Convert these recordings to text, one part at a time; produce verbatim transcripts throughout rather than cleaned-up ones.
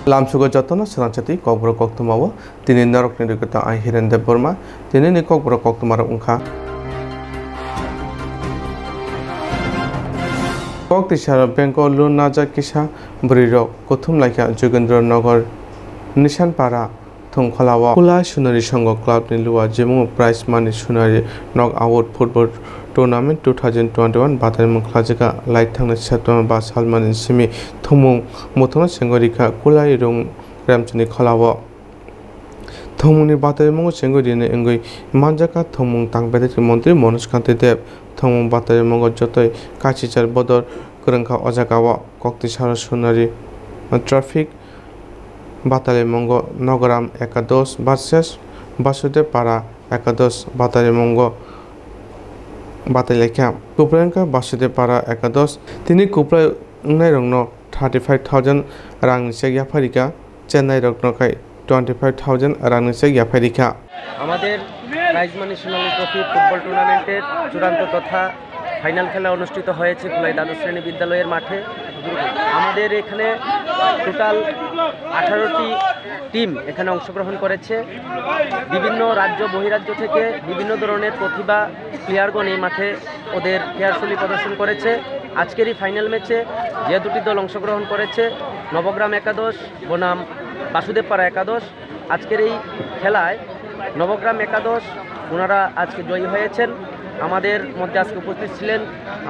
Lamsugo jotono swrangchati kokborok koktwmao tini norokni rwgwtwng ang Hiren Debbarma. Tinini kokborok koktwmarok wngkha. Kok tisaro bank o loan najak kisa bwrwirok kuthum laikha Jogendra Nagar Nishan Para Thongkholao. Kulai Sunari Songho Club ni Luwa Jimung Prize Money Sunari Knock Out Football Tournament two thousand twenty-one bataimung khlaijak. Laithangni September ba salmani simi thumung muthungno chengwi rikha Kulai Rung Remchini Kholao. Thongmungni bataimungo chengwi rini wngwi manjakha thongmung tang bedekni montri Manoj Kanti Deb. Thongmung bataimungo jotoi kachichar bodol kwrwngkha o jagao. Koktisaro Sunari Traffic bataimungo Nogoram Ekadosh versus Basudev Para Ekadosh bataimungo batailaikha. Kuprai wngkha Basudev Para Ekadosh. Tini kuprai wngnairokno thirty five thousand rangni cheque yaphai rikha. Chennai rokno khai twenty five thousand rangni cheque yaphai rikha. আমাদের prize money সোনালী trophy football টুর্নামেন্টের চূড়ান্ত তথা ফাইনাল খেলা অনুষ্ঠিত হয়েছে কুলাই দ্বাদশ শ্রেণী বিদ্যালয়ের মাঠে। আমাদের এখানে টোটাল আঠারোটি টিম এখানে অংশগ্রহণ করেছে। বিভিন্ন রাজ্য বহিরাজ্য থেকে বিভিন্ন ধরনের প্রতিভা প্লেয়ারগণ এই মাঠে ওদের ফেয়ার শৈলী প্রদর্শন করেছে। আজকের এই ফাইনাল ম্যাচে যে দুটি দল অংশগ্রহণ করেছে, নবগ্রাম একাদশ বনাম বাসুদেবপাড়া একাদশ, আজকের এই খেলায় নবগ্রাম একাদশ ওনারা আজকে জয়ী হয়েছেন। আমাদের মধ্যে আজকে উপস্থিত ছিলেন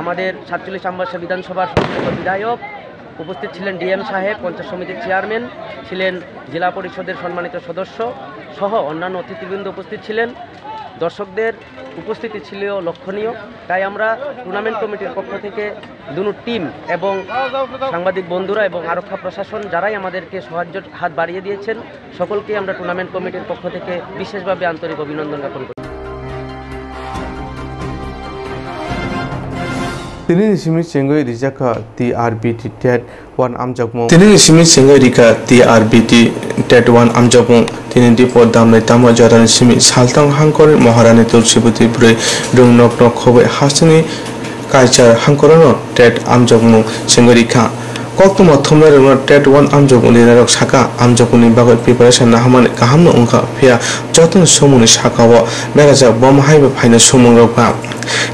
আমাদের সাতচল্লিশ আমবাসা বিধানসভার সম্মানিত বিধায়ক, উপস্থিত ছিলেন ডিএম সাহেব, পঞ্চায়েত সমিতির চেয়ারম্যান, ছিলেন জেলা পরিষদের সম্মানিত সদস্য সহ অন্যান্য অতিথিবৃন্দ উপস্থিত ছিলেন। দর্শকদের উপস্থিতি ছিল লক্ষণীয়। তাই আমরা টুর্নামেন্ট কমিটির পক্ষ থেকে দুনো টিম এবং সাংবাদিক বন্ধুরা এবং আরক্ষা প্রশাসন যারাই আমাদেরকে সাহায্যের হাত বাড়িয়ে দিয়েছেন, সকলকে আমরা টুর্নামেন্ট কমিটির পক্ষ থেকে বিশেষভাবে আন্তরিক অভিনন্দন জ্ঞাপন করি। Tini ni simi chengwi rijak kha T R B T TET one amjokmung. Tini ni simi chengwi rikha T R B T TET one amjokmung. Tini dipor damnai tamo jorani simi saltang hangkor Maharani Tulsibati bwrwi rung nok nok khobwi hasteni kaichar hangkorono TET amjokmung chengwi rikha. Koktwma thumnairokno TET one amjokmung rinairok sakha, amjokmungni bagwi preparation naharmani kahamno wngkha, phiya jotono sumungni sakao berajak bom haiba phaina sumungrok ba.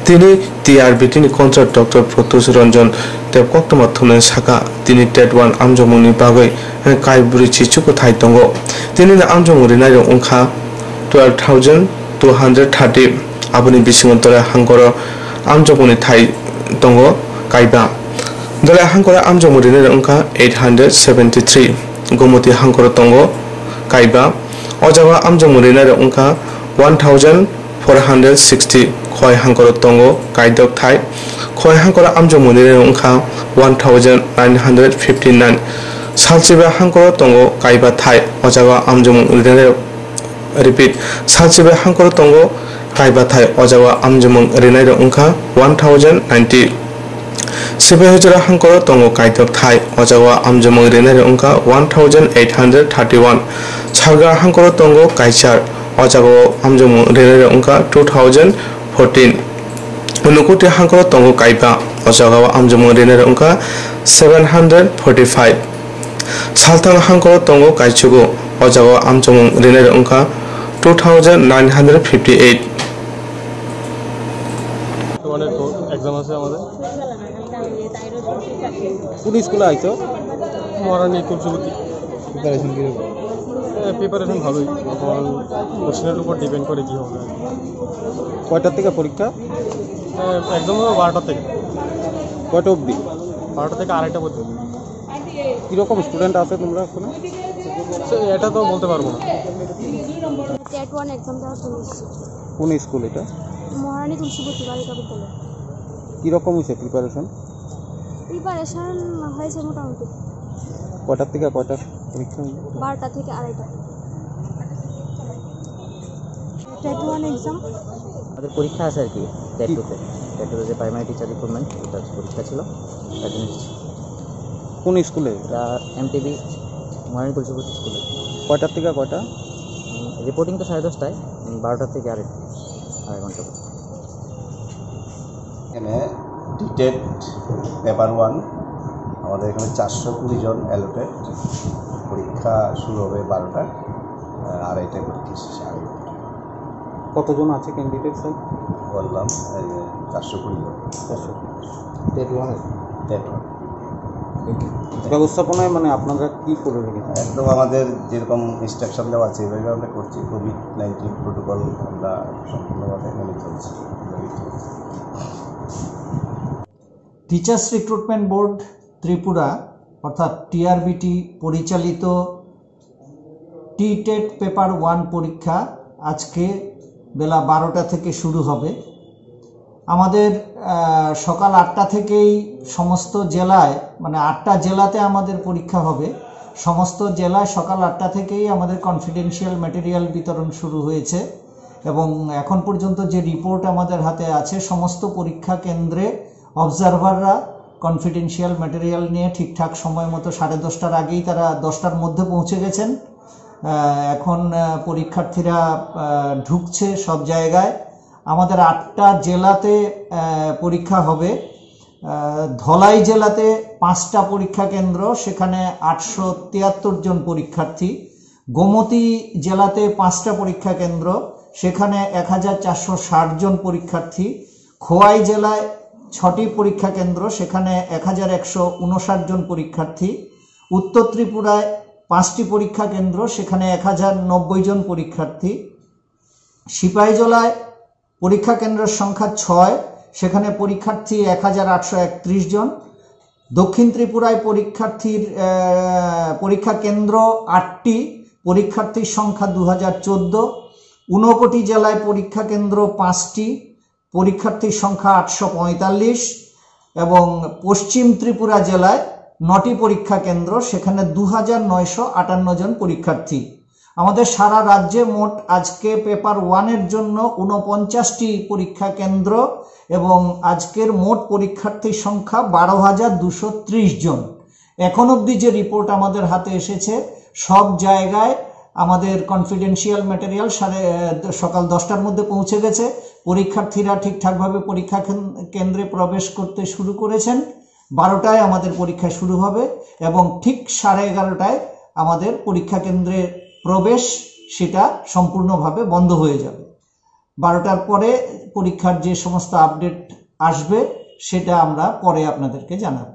Tini T R B T ni contract doctor Pratyush Ranjan Deb koktwma thumnani sakha, tini TET one amjokmungni bagwi kaibwrwi chichukwthai tongo. Tinini amjokmung rinairok wngkha twelve thousand two hundred thirty. Aboni bisingo Dolai hangkoro amjokmungni thai tongo kaiba. Dolai hangkoro amjokmung rinairok wngkha eight hundred seventy three. Gomoti hangkoro tongo kaiba. O jaga amjokmung rinairok wngkha one thousand four hundred sixty. Khowai hangkoro tongo kaidok thai. Khowai hangkoro amjokmung rinairok wngkha one thousand nine hundred fifty nine. Salchiba hangkoro tongo kaiba thai. O jaga amjokmung rinairok, repeat, salchiba hangkoro tongo kaiba thai. O jaga amjokmung rinairok wngkha one thousand ninety. Sipaihijora hangkoro tongo kaidok thai. O jaga amjokmung rinairok wngkha one thousand eight hundred thirty one. Sarga hangkoro tongo kaichar. O jaga amjokmung rinairok wngkha two thousand fourteen. Unukoti hangkoro tongo kaiba. O jaga amjokmung rinairok wngkha seven hundred forty five. Salthang hangkoro tongo kaichugo. O jaga amjokmung rinairok wngkha two thousand nine hundred fifty eight. ওয়ানের তো এক্সাম আছে আমাদের। কোন স্কুলে আইছো? মহারানী তুলসীবতী। প্রিপারেশন কিরকম? এ, প্রিপারেশন ভালোই। এখন কোশ্চেনের উপর ডিপেন্ড করে কি হবে। কয়টার থেকে পরীক্ষা? এ, এক্সাম হবে বারোটা থেকে। কয়টা অবধি? বারোটা থেকে আড়াইটা পর্যন্ত। কিরকম স্টুডেন্ট আছে তোমরা ওখানে? সে, এটা তো বলতে পারবো না। টেট ওয়ান এক্সাম দেওয়ার জন্য এসেছি। কোন স্কুল এটা? মহারানী তুলসীবতী বালিকা বিদ্যালয়। কিরকম হয়েছে প্রিপারেশন? প্রিপারেশন হয়েছে মোটামুটি। কয়টার থেকে কয়টা পরীক্ষা হলো? বারোটা থেকে আড়াইটা। TET one exam. আমাদের পরীক্ষা আছে আর কি, টেট কি? টুতে। টেট টুতে যে প্রাইমারি টিচার রিক্রুটমেন্ট, ওটা পরীক্ষা ছিল, তার জন্য এসেছি। কোন স্কুলে? এটা এমটিবি মহারানী তুলসীবতী স্কুলে। কয়টার থেকে কয়টা? উম, রিপোর্টিং তো সাড়ে দশটায়, উম, বারোটা থেকে আড়াইটা, আড়াই ঘন্টা করে। এখানে ডিটেট পেপার ওয়ান, আমাদের এখানে চারশো কুড়ি জন অ্যালোটেড। পরীক্ষা শুরু হবে বারোটা, আহ, আড়াইটায় পরীক্ষা শেষ, আড়াই ঘন্টা। কতজন আছে ক্যান্ডিডেট, স্যার? বললাম, এই যে চারশো কুড়ি জন। চারশো। TET one. TET one. ব্যবস্থাপনায় মানে আপনারা কি করে রেখেছেন? একদম আমাদের যেরকম ইনস্ট্রাকশন দেওয়া আছে, এইভাবে আমরা করছি। কোভিড নাইন্টিন প্রোটোকল আমরা সম্পূর্ণভাবে মেনে চলছি। টিচার্স রিক্রুটমেন্ট বোর্ড ত্রিপুরা অর্থাৎ টিআরবিটি পরিচালিত টি টেট পেপার ওয়ান পরীক্ষা আজকে বেলা বারোটা থেকে শুরু হবে। আমাদের, আহ, সকাল আটটা থেকেই সমস্ত জেলায়, মানে আটটা জেলাতে আমাদের পরীক্ষা হবে। সমস্ত জেলায় সকাল আটটা থেকেই আমাদের কনফিডেন্সিয়াল ম্যাটেরিয়াল বিতরণ শুরু হয়েছে এবং এখন পর্যন্ত যে রিপোর্ট আমাদের হাতে আছে, সমস্ত পরীক্ষা কেন্দ্রে অবজারভাররা কনফিডেন্সিয়াল ম্যাটেরিয়াল নিয়ে ঠিকঠাক সময় মতো সাড়ে দশটার আগেই তারা দশটার মধ্যে পৌঁছে গেছেন। আহ, এখন, আহ, পরীক্ষার্থীরা, আহ, ঢুকছে সব জায়গায়। আমাদের আটটা জেলাতে, আহ, পরীক্ষা হবে। আহ, ধলাই জেলাতে পাঁচটা পরীক্ষা কেন্দ্র, সেখানে আটশো তিয়াত্তর জন পরীক্ষার্থী। গোমতী জেলাতে পাঁচটা পরীক্ষা কেন্দ্র, সেখানে এক হাজার চারশো ষাট জন পরীক্ষার্থী। খোয়াই জেলায় ছটি পরীক্ষা কেন্দ্র, সেখানে এক হাজার একশো ঊনষাট জন পরীক্ষার্থী। উত্তর ত্রিপুরায় পাঁচটি পরীক্ষা কেন্দ্র, সেখানে এক হাজার নব্বই জন পরীক্ষার্থী। সিপাহীজলায় পরীক্ষা কেন্দ্রের সংখ্যা ছয়, সেখানে পরীক্ষার্থী এক হাজার আটশো একত্রিশ জন। দক্ষিণ ত্রিপুরায় পরীক্ষার্থীর, আহ, পরীক্ষা কেন্দ্র আটটি, পরীক্ষার্থীর সংখ্যা দু হাজার চোদ্দ। ঊনকোটি জেলায় পরীক্ষা কেন্দ্র পাঁচটি, পরীক্ষার্থীর সংখ্যা আটশো পঁয়তাল্লিশ এবং পশ্চিম ত্রিপুরা জেলায় নটি পরীক্ষা কেন্দ্র, সেখানে দু হাজার নয়শো আটান্ন জন পরীক্ষার্থী। আমাদের সারা রাজ্যে মোট আজকে পেপার ওয়ানের জন্য ঊনপঞ্চাশটি পরীক্ষা কেন্দ্র এবং আজকের মোট পরীক্ষার্থীর সংখ্যা বারো হাজার দুশো ত্রিশ জন। এখন অবধি যে রিপোর্ট আমাদের হাতে এসেছে, সব জায়গায় আমাদের কনফিডেন্সিয়াল ম্যাটেরিয়াল সাড়ে, আহ, সকাল দশটার মধ্যে পৌঁছে গেছে। পরীক্ষার্থীরা ঠিকঠাকভাবে পরীক্ষা কেন-, কেন্দ্রে প্রবেশ করতে শুরু করেছেন। বারোটায় আমাদের পরীক্ষা শুরু হবে এবং ঠিক সাড়ে এগারোটায় আমাদের পরীক্ষা কেন্দ্রে প্রবেশ সেটা সম্পূর্ণভাবে বন্ধ হয়ে যাবে। বারোটার পরে পরীক্ষার যে সমস্ত আপডেট আসবে, সেটা আমরা পরে আপনাদেরকে জানাবো।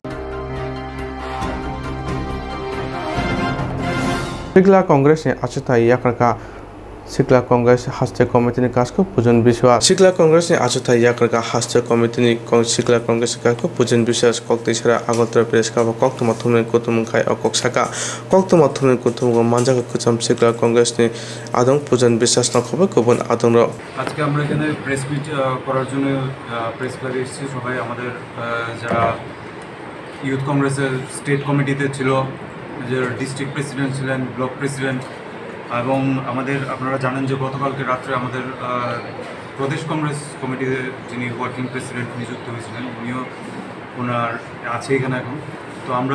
Sikla Congress ni achukthai yakarkha. Sikla Congress haste committee ni kasko Pujan Biswas. Sikla Congress ni achukthai yakarkha haste committee ni kong-, Sikla Congress ni kasko Pujan Biswas koktwi sara Agartala press club o koktwma thumni kuthumung khai o kok saka. Koktwma thumni kuthumung o manjak kwcham Sikla Congress ni adong Pujan Biswas no khobwi kubun adong rok. আজকে আমরা এখানে press meet, আহ, করার জন্য, আহ, প্রেস ক্লাবে এসেছি সবাই। আমাদের, আহ, যারা ইউথ কংগ্রেসের স্টেট কমিটিতে ছিল, যে ডিস্ট্রিক্ট প্রেসিডেন্ট ছিলেন, ব্লক প্রেসিডেন্ট, এবং আমাদের, আপনারা জানেন যে গতকালকে রাত্রে আমাদের, আহ, প্রদেশ কংগ্রেস কমিটিতে যিনি ওয়ার্কিং প্রেসিডেন্ট নিযুক্ত হয়েছিলেন, উনিও ওনার আছে এখানে এখন। তো আমরা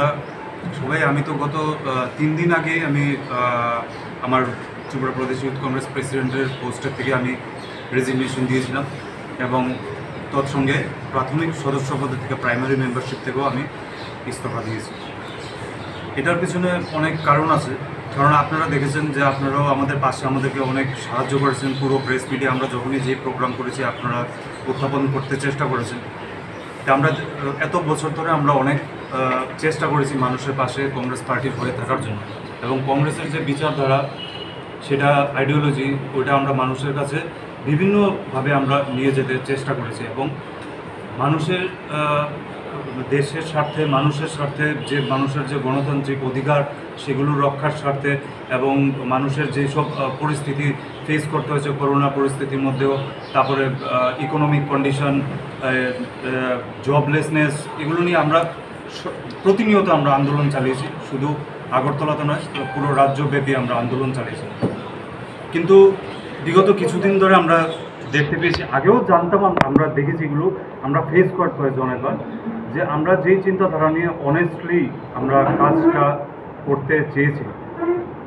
সবাই, আমি তো গত, আহ, তিন দিন আগে আমি, আহ, আমার ত্রিপুরা প্রদেশ ইউথ কংগ্রেস প্রেসিডেন্টের পোস্টের থেকে আমি রেজিগনেশন দিয়েছিলাম এবং তৎসঙ্গে প্রাথমিক সদস্য পদ থেকে, প্রাইমারি মেম্বারশিপ থেকেও আমি ইস্তফা দিয়েছি। এটার পিছনে অনেক কারণ আছে, কারণ আপনারা দেখেছেন যে আপনারাও আমাদের পাশে আমাদেরকে অনেক সাহায্য করেছেন। পুরো প্রেস মিটে আমরা যখনই যে প্রোগ্রাম করেছি, আপনারা উত্থাপন করতে চেষ্টা করেছেন। তা আমরা এত বছর ধরে আমরা অনেক, আহ, চেষ্টা করেছি মানুষের পাশে কংগ্রেস পার্টির হয়ে থাকার জন্য, এবং কংগ্রেসের যে বিচারধারা, সেটা আইডিওলজি, ওইটা আমরা মানুষের কাছে বিভিন্নভাবে আমরা নিয়ে যেতে চেষ্টা করেছি এবং মানুষের, আহ, দেশের স্বার্থে, মানুষের স্বার্থে, যে মানুষের যে গণতান্ত্রিক অধিকার, সেগুলো রক্ষার স্বার্থে এবং মানুষের যেসব, আহ, পরিস্থিতি ফেস করতে হয়েছে করোনা পরিস্থিতির মধ্যেও, তারপরে, আহ, ইকোনমিক কন্ডিশন, আহ, আহ, জবলেসনেস, এগুলো নিয়ে আমরা স-, প্রতিনিয়ত আমরা আন্দোলন চালিয়েছি। শুধু আগরতলাতে নয়, পুরো রাজ্যব্যাপী আমরা আন্দোলন চালিয়েছি। কিন্তু বিগত কিছুদিন ধরে আমরা দেখতে পেয়েছি, আগেও জানতাম, আম-, আমরা দেখেছি এগুলো, আমরা ফেস করতে হয়েছে অনেকবার, যে আমরা যেই চিন্তাধারা নিয়ে অনেস্টলি আমরা কাজটা করতে চেয়েছি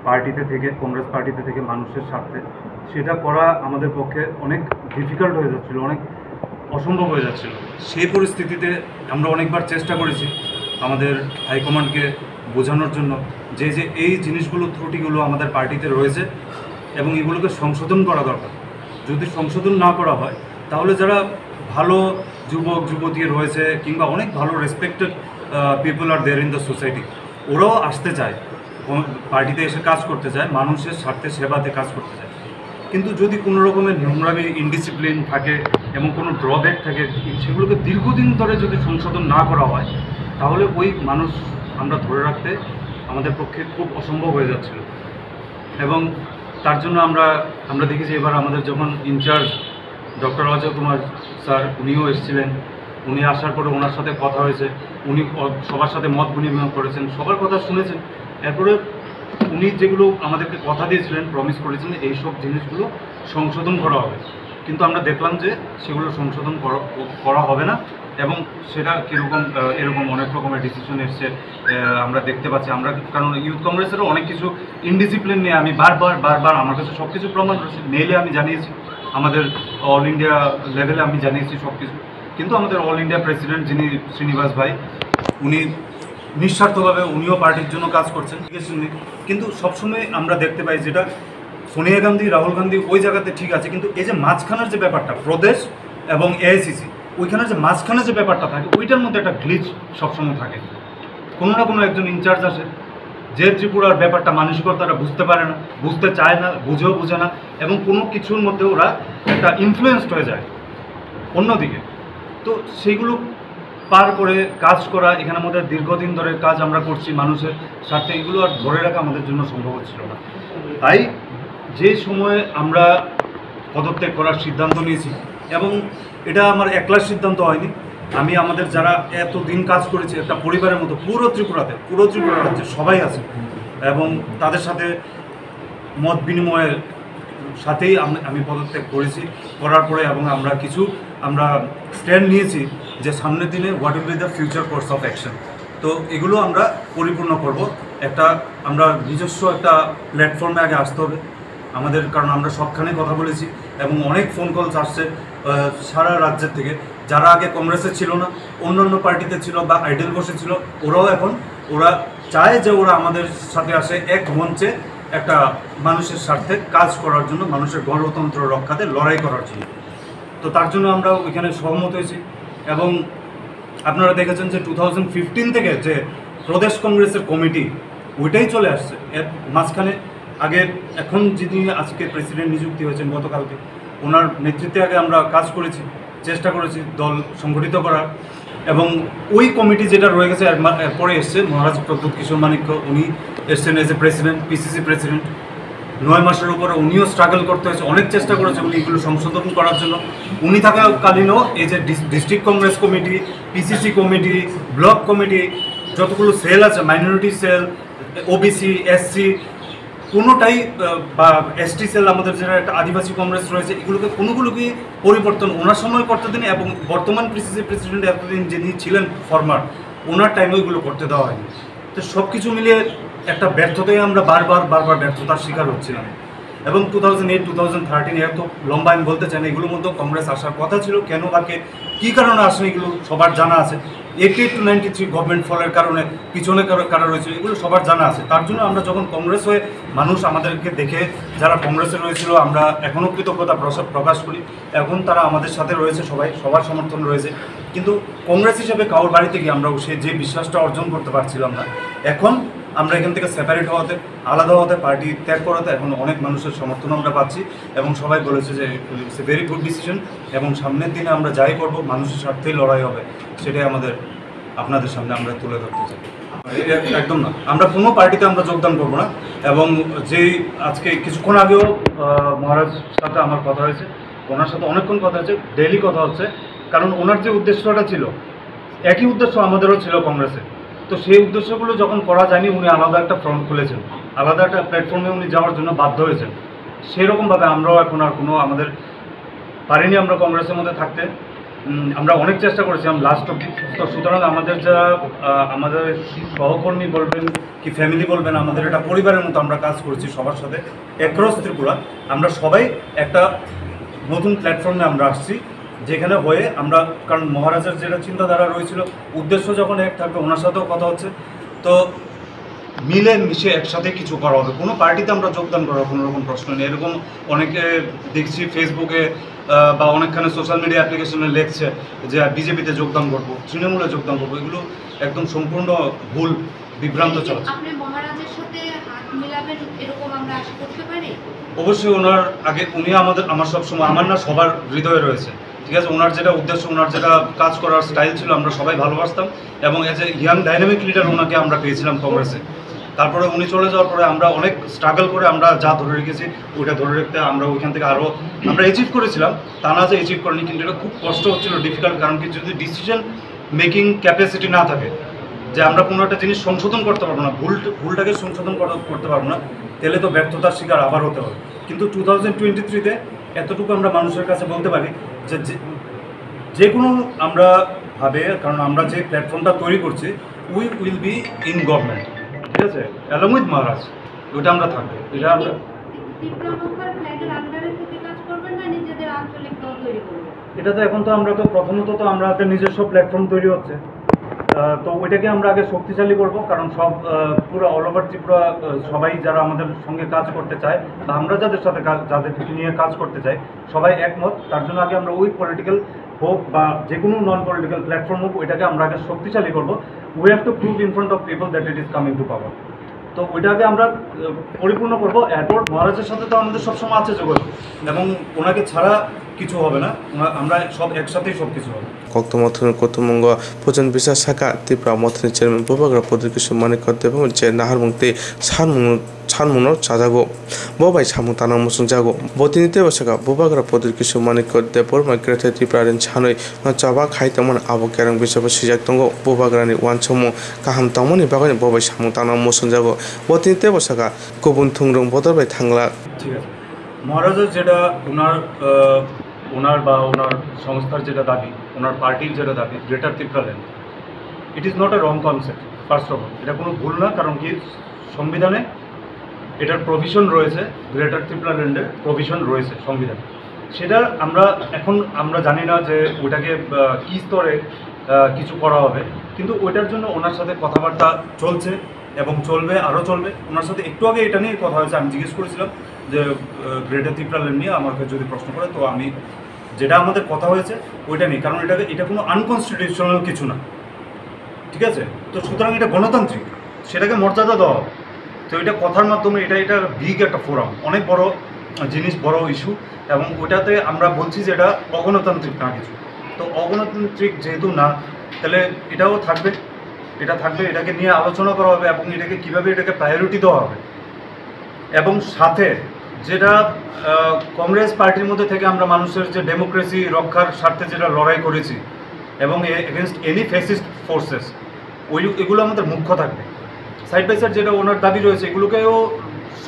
পার্টিতে থেকে, কংগ্রেস পার্টিতে থেকে মানুষের স্বার্থে, সেটা করা আমাদের পক্ষে অনেক ডিফিকাল্ট হয়ে যাচ্ছিল, অনেক অসম্ভব হয়ে যাচ্ছিল। সেই পরিস্থিতিতে আমরা অনেকবার চেষ্টা করেছি, আমাদের হাইকমান্ডকে বোঝানোর জন্য যে যে এই জিনিসগুলো, ত্রুটিগুলো আমাদের পার্টিতে রয়েছে এবং এগুলোকে সংশোধন করা দরকার। যদি সংশোধন না করা হয়, তাহলে যারা ভালো যুবক যুবতী রয়েছে কিংবা অনেক ভালো respected people are there in the society, ওরাও আসতে চায়, ও-, পার্টিতে এসে কাজ করতে চায়, মানুষের স্বার্থে সেবাতে কাজ করতে চায়। কিন্তু যদি কোনো রকমের নোংরামি, ইনডিসিপ্লিন থাকে এবং কোনো ড্রব্যাক থাকে, সেগুলোকে দীর্ঘদিন ধরে যদি সংশোধন না করা হয়, তাহলে ওই মানুষ আমরা ধরে রাখতে আমাদের পক্ষে খুব অসম্ভব হয়ে যাচ্ছিল। এবং তার জন্য আমরা আমরা দেখি যে এবার আমাদের যখন ইনচার্জ ডক্টর অজয় কুমার স্যার, উনিও এসেছিলেন। উনি আসার পরে ওনার সাথে কথা হয়েছে, উনি অ-, সবার সাথে মত বিনিময় করেছেন, সবার কথা শুনেছেন। এরপরে উনি যেগুলো আমাদেরকে কথা দিয়েছিলেন, প্রমিস করেছিলেন, এইসব জিনিসগুলো সংশোধন করা হবে, কিন্তু আমরা দেখলাম যে সেগুলো সংশোধন করা করা হবে না। এবং সেটা কীরকম, আহ, এরকম অনেক রকমের ডিসিশন এসছে, আহ, আমরা দেখতে পাচ্ছি। আমরা, কারণ ইউথ কংগ্রেসেরও অনেক কিছু ইনডিসিপ্লিন নিয়ে আমি বারবার বারবার, আমার কাছে সব কিছু প্রমাণ রয়েছে, মেইলে আমি জানিয়েছি, আমাদের অল ইন্ডিয়া লেভেলে আমি জানিয়েছি সব কিছু। কিন্তু আমাদের অল ইন্ডিয়া প্রেসিডেন্ট যিনি শ্রীনিবাস ভাই, উনি নিঃস্বার্থভাবে উনিও পার্টির জন্য কাজ করছেন, ঠিক আছে? কিন্তু সবসময় আমরা দেখতে পাই যেটা সোনিয়া গান্ধী, রাহুল গান্ধী ওই জায়গাতে ঠিক আছে, কিন্তু এই যে মাঝখানের যে ব্যাপারটা, প্রদেশ এবং এআইসিসি, ওইখানে যে মাঝখানে যে ব্যাপারটা থাকে, ওইটার মধ্যে একটা গ্লিচ সবসময় থাকে। কোনো না কোনো একজন ইনচার্জ আসে, যে ত্রিপুরার ব্যাপারটা মানসিকতাটা বুঝতে পারে না, বুঝতে চায় না, বুঝেও বুঝে না, এবং কোনো কিছুর মধ্যে ওরা একটা ইনফ্লুয়েন্সড হয়ে যায় অন্যদিকে। তো সেইগুলো পার করে কাজ করা, এখানে আমাদের দীর্ঘদিন ধরে কাজ আমরা করছি মানুষের স্বার্থে, এগুলো আর ধরে রাখা আমাদের জন্য সম্ভব হচ্ছিল না। তাই যে সময়ে আমরা পদত্যাগ করার সিদ্ধান্ত নিয়েছি, এবং এটা আমার একলার সিদ্ধান্ত হয়নি, আমি আমাদের যারা এত দিন কাজ করেছি একটা পরিবারের মতো, পুরো ত্রিপুরাতে, পুরো ত্রিপুরা রাজ্যে সবাই আছে, এবং তাদের সাথে মত বিনিময়ের সাথেই আম-, আমি পদত্যাগ করেছি, করার পরে, এবং আমরা কিছু আমরা স্ট্যান্ড নিয়েছি যে সামনের দিনে what will be the future course of action। তো এগুলো আমরা পরিপূর্ণ করব। একটা আমরা নিজস্ব একটা প্ল্যাটফর্মে আগে আসতে হবে আমাদের, কারণ আমরা সবখানে কথা বলেছি এবং অনেক ফোন কলস আসছে, আহ, সারা রাজ্যের থেকে। যারা আগে কংগ্রেসে ছিল না, অন্যান্য পার্টিতে ছিল বা আইডল বসেছিল, ওরাও এখন, ওরা চায় যে ওরা আমাদের সাথে আসে, এক মঞ্চে একটা মানুষের স্বার্থে কাজ করার জন্য, মানুষের গণতন্ত্র রক্ষাতে লড়াই করার জন্য। তো তার জন্য আমরা ওইখানে সহমত হয়েছি। এবং আপনারা দেখেছেন যে টু থাউজেন্ড ফিফটিন থেকে যে প্রদেশ কংগ্রেসের কমিটি, ওইটাই চলে আসছে। এর মাঝখানে আগে, এখন যিনি আজকে প্রেসিডেন্ট নিযুক্তি হয়েছেন গতকালকে, ওনার নেতৃত্বে আগে আমরা কাজ করেছি, চেষ্টা করেছি দল সংগঠিত করার। এবং ওই কমিটি যেটা রয়ে গেছে, এর মা-, এরপরে এসছে মহারাজ প্রদ্যুৎ কিশোর মাণিক্য, উনি এসছেন as a president, PCC president. নয় মাসের উপরে উনিও স্ট্রাগল করতে হয়েছে, অনেক চেষ্টা করেছে উনি এগুলো সংশোধন করার জন্য। উনি থাকাকালীনও এই যে dis-, district Congress committee, PCC committee, block committee, যতগুলো সেল আছে, মাইনরিটি সেল, ওবিসি, এসসি, কোনোটাই, আহ, বা এসটি সেল, আমাদের যেটা একটা আদিবাসী কংগ্রেস রয়েছে, এগুলোকে কোনোগুলোকেই পরিবর্তন ওনার সময় করতে দেন এবং বর্তমান পিসিসি প্রেসিডেন্ট এতদিন যিনি ছিলেন ফর্মার, ওনার টাইমে ওইগুলো করতে দেওয়া হয়নি। তো সব কিছু মিলিয়ে একটা ব্যর্থতায় আমরা বারবার বারবার ব্যর্থতার শিকার হচ্ছিলাম। এবং two thousand eight, two thousand thirteen, এত লম্বা আমি বলতে চাই না, এগুলোর মধ্যে কংগ্রেস আসার কথা ছিল, কেন বা কে, কী কারণে আসেনি, এগুলো সবার জানা আছে। Eighty eight to ninety three government ফলের কারণে, পিছনে কারো, কারা রয়েছে, এগুলো সবার জানা আছে। তার জন্য আমরা যখন কংগ্রেস হয়ে মানুষ আমাদেরকে দেখে, যারা কংগ্রেসে রয়েছিল, আমরা এখনও কৃতজ্ঞতা প্রস-, প্রকাশ করি। এখন তারা আমাদের সাথে রয়েছে, সবাই, সবার সমর্থন রয়েছে। কিন্তু কংগ্রেস হিসেবে কারোর বাড়িতে গিয়ে আমরা সে যে বিশ্বাসটা অর্জন করতে পারছিলাম না, এখন আমরা এখান থেকে সেপারেট হওয়াতে, আলাদা হওয়াতে, পার্টি ত্যাগ করাতে এখন অনেক মানুষের সমর্থন আমরা পাচ্ছি এবং সবাই বলেছে যে it's a very good decision এবং সামনের দিনে আমরা যাই করব, মানুষের স্বার্থেই লড়াই হবে, সেটাই আমাদের আপনাদের সামনে আমরা তুলে ধরতে চাই। এ-, একদম না, আমরা কোনো পার্টিতে আমরা যোগদান করব না। এবং যেই আজকে কিছুক্ষণ আগেও, আহ, মহারাজ সাথে আমার কথা হয়েছে, ওনার সাথে অনেকক্ষণ কথা হয়েছে, ডেইলি কথা হচ্ছে, কারণ ওনার যে উদ্দেশ্যটা ছিল, একই উদ্দেশ্য আমাদেরও ছিল কংগ্রেসে। তো সেই উদ্দেশ্যগুলো যখন করা যায়নি, উনি আলাদা একটা ফ্রন্ট খুলেছেন, আলাদা একটা প্ল্যাটফর্মে উনি যাওয়ার জন্য বাধ্য হয়েছেন। সেরকমভাবে আমরাও এখন আর কোনো আমাদের পারিনি আমরা কংগ্রেসের মধ্যে থাকতে। উম, আমরা অনেক চেষ্টা করেছিলাম লাস্ট অব্দি। তো সুতরাং আমাদের যারা, আহ, আমাদের সহকর্মী বলবেন কি ফ্যামিলি বলবেন, আমাদের এটা পরিবারের মতো আমরা কাজ করেছি সবার সাথে অ্যাক্রস ত্রিপুরা। আমরা সবাই একটা নতুন প্ল্যাটফর্মে আমরা আসছি, যেখানে হয়ে আমরা, কারণ মহারাজার যেটা চিন্তাধারা রয়েছিল, উদ্দেশ্য যখন এক থাকবে, ওনার সাথেও কথা হচ্ছে, তো মিলে মিশে একসাথে কিছু করা হবে। কোনো পার্টিতে আমরা যোগদান করার কোনো রকম প্রশ্ন নেই। এরকম অনেকে দেখছি ফেসবুকে বা অনেকখানে সোশ্যাল মিডিয়া অ্যাপ্লিকেশনে লেখছে যে বিজেপিতে যোগদান করবো, তৃণমূলে যোগদান করবো। এগুলো একদম সম্পূর্ণ ভুল, বিভ্রান্ত চলছে। আপনি মহারাজের সাথে হাত মিলাবেন, এরকম আমরা আশা করতে পারি? অবশ্যই। ওনার আগে, উনি আমাদের, আমার সব সময়, আমার না, সবার হৃদয়ে রয়েছে, ঠিক আছে? ওনার যেটা উদ্দেশ্য, ওনার যেটা কাজ করার স্টাইল ছিল, আমরা সবাই ভালোবাসতাম। এবং as a young dynamic leader ওনাকে আমরা পেয়েছিলাম কংগ্রেসে। তারপরে উনি চলে যাওয়ার পরে আমরা অনেক স্ট্রাগল করে আমরা যা ধরে রেখেছি, ওইটা ধরে রাখতে আমরা ওইখান থেকে আরও আমরা অ্যাচিভ করেছিলাম, তা না যে অ্যাচিভ করিনি, কিন্তু এটা খুব কষ্ট হচ্ছিল, ডিফিকাল্ট। কারণ কি, যদি ডিসিশন মেকিং ক্যাপাসিটি না থাকে, যে আমরা কোনো একটা জিনিস সংশোধন করতে পারবো না, ভুল, ভুলটাকে সংশোধন করা, করতে পারবো না, তাহলে তো ব্যর্থতার শিকার আবার হতে হবে। কিন্তু টু থাউজেন্ড টোয়েন্টি থ্রিতে এতটুকু আমরা মানুষের কাছে বলতে পারি যে, যে, যে কোনো আমরা ভাবে, কারণ আমরা যে প্ল্যাটফর্মটা তৈরি করছি, we will be in government, ঠিক আছে, অ্যালং উইথ মহারাজ, ওইটা আমরা থাকবো। এটা আমরা ত্রিপুরা মহাকার ফ্ল্যাগের আন্ডারে থেকে কাজ করবেন না নিজেদের আঞ্চলিক দল তৈরি করবেন? এটা তো এখন তো আমরা তো প্রথমত তো আমরা একটা নিজস্ব প্ল্যাটফর্ম তৈরি হচ্ছে। আহ, তো ওইটাকে আমরা আগে শক্তিশালী করব, কারণ সব, আহ, পুরো অল ওভার ত্রিপুরা, আহ, সবাই যারা আমাদের সঙ্গে কাজ করতে চায় বা আমরা যাদের সাথে কাজ, যাদের নিয়ে কাজ করতে চাই, সবাই একমত। তার জন্য আগে আমরা ওই পলিটিক্যাল হোক বা যে কোনো নন পলিটিক্যাল প্ল্যাটফর্ম হোক, ওইটাকে আমরা আগে শক্তিশালী করব। We have to prove in front of people that it is coming to power. তো ওইটাকে আমরা, আহ, পরিপূর্ণ করব। এরপর মহারাজের সাথে তো আমাদের সবসময় আছে যোগাযোগ, এবং ওনাকে ছাড়া কিছু হবে না। ওনা-, আমরা সব একসাথেই সব কিছু হবে। Koktwma thwngwi kuthumung o pujon bisa saka Tripura Mothani chairman Bubagra Pradyut Kishore Manikya Debbarma je naharmung tei sanmung, sanmungno chajago. Bo bai samung tangna muchungjago. Bo tini teibo saka Bubagra Pradyut Kishore Manikya Debbarma Greater Tripura ni sanwi no chaba khai tongmani abo kereng bisabo swijak tongo. Bubagrani uansukmung kaham tongmani bagwi bo bai samung tangna muchungjago. Bo tini teibo saka kubun thungrung bodol bai thangla. ঠিক আছে। মহারাজের যেটা ওনার, আহ, ওনার বা ওনার সংস্থার যেটা দাবি, ওনার পার্টির যেটা দাবি, গ্রেটার Tripuraland, it is not a wrong concept, first of all। এটা কোনো ভুল না, কারণ কি, সংবিধানে এটার প্রভিশন রয়েছে, গ্রেটার ত্রিপুরাল্যান্ডের প্রভিশন রয়েছে সংবিধানে। সেটা আমরা এখন, আমরা জানি না যে ওটাকে, আহ, কী স্তরে, আহ, কিছু করা হবে, কিন্তু ওইটার জন্য ওনার সাথে কথাবার্তা চলছে এবং চলবে, আরও চলবে। ওনার সাথে একটু আগে এটা নিয়ে কথা হয়েছে, আমি জিজ্ঞেস করেছিলাম যে, আহ, গ্রেটার ত্রিপুরাল্যান্ড নিয়ে আমাকে যদি প্রশ্ন করে, তো আমি যেটা আমাদের কথা হয়েছে ওইটা নিয়ে, কারণ এটাকে, এটা কোনো আনকনস্টিটিউশনাল কিছু না, ঠিক আছে? তো সুতরাং এটা গণতান্ত্রিক, সেটাকে মর্যাদা দেওয়া হবে। তো এটা কথার মাধ্যমে, এটা, এটা বিগ একটা ফোরাম, অনেক বড় জিনিস, বড় ইস্যু, এবং ওটাতে আমরা বলছি যে এটা অগণতান্ত্রিক না কিছু। তো অগণতান্ত্রিক যেহেতু না, তাহলে এটাও থাকবে, এটা থাকবে, এটাকে নিয়ে আলোচনা করা হবে এবং এটাকে কীভাবে, এটাকে প্রায়োরিটি দেওয়া হবে। এবং সাথে যেটা, আহ, কংগ্রেস পার্টির মধ্যে থেকে আমরা মানুষের যে ডেমোক্রেসি রক্ষার স্বার্থে যেটা লড়াই করেছি এবং এগেনস্ট এনি ফ্যাসিস্ট ফোর্সেস, ওই, এগুলো আমাদের মুখ্য থাকবে। সাইড বাই সাইড যেটা ওনার দাবি রয়েছে, এগুলোকেও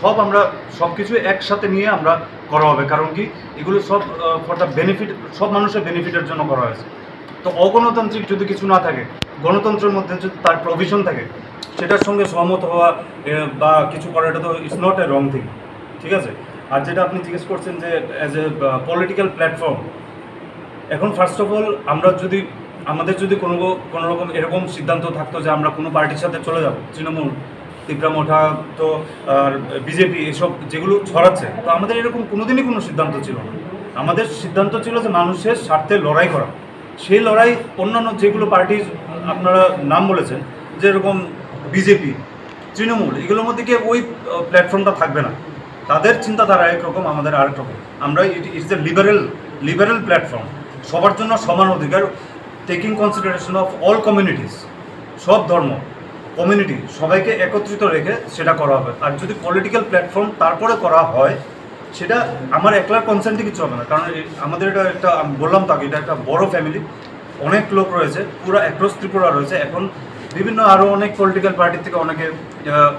সব আমরা, সব কিছু একসাথে নিয়ে আমরা করা হবে। কারণ কি, এগুলো সব, আহ, ফর দ্য বেনিফিট, সব মানুষের বেনিফিটের জন্য করা হয়েছে। তো অগণতান্ত্রিক যদি কিছু না থাকে, গণতন্ত্রের মধ্যে যদি তার প্রভিশন থাকে, সেটার সঙ্গে সহমত হওয়া, এ, বা কিছু করা, এটা তো, it's not a wrong thing, ঠিক আছে? আর যেটা আপনি জিজ্ঞেস করছেন যে অ্যাজ এ পলিটিক্যাল প্ল্যাটফর্ম, এখন ফার্স্ট অফ অল আমরা যদি, আমাদের যদি কোনো, কোনো রকম এরকম সিদ্ধান্ত থাকতো যে আমরা কোনো পার্টির সাথে চলে যাব, তৃণমূল, তিপ্রা মোর্চা, তো আর বিজেপি, এসব যেগুলো ছড়াচ্ছে, তো আমাদের এরকম কোনোদিনই কোনো সিদ্ধান্ত ছিল না। আমাদের সিদ্ধান্ত ছিল যে মানুষের স্বার্থে লড়াই করা। সেই লড়াই অন্যান্য যেগুলো পার্টির আপনারা নাম বলেছেন, যেরকম বিজেপি, তৃণমূল, এগুলোর মধ্যে কি ওই, আহ, প্ল্যাটফর্মটা থাকবে না। তাদের চিন্তাধারা একরকম, আমাদের আরেক রকম। আমরা, it, it's a liberal, liberal platform, সবার জন্য সমান অধিকার, taking consideration of all communities, সব ধর্ম, কমিউনিটি, সবাইকে একত্রিত রেখে সেটা করা হবে। আর যদি পলিটিক্যাল প্ল্যাটফর্ম তারপরে করা হয়, সেটা আমার একলার কনসেন্টে কিছু হবে না, কারণ এ-, আমাদের এটা একটা, আমি বললাম তো আগে, এটা একটা বড় ফ্যামিলি, অনেক লোক রয়েছে, পুরো অ্যাক্রস ত্রিপুরা রয়েছে। এখন বিভিন্ন আরও অনেক পলিটিক্যাল পার্টি থেকে অনেকে, আহ,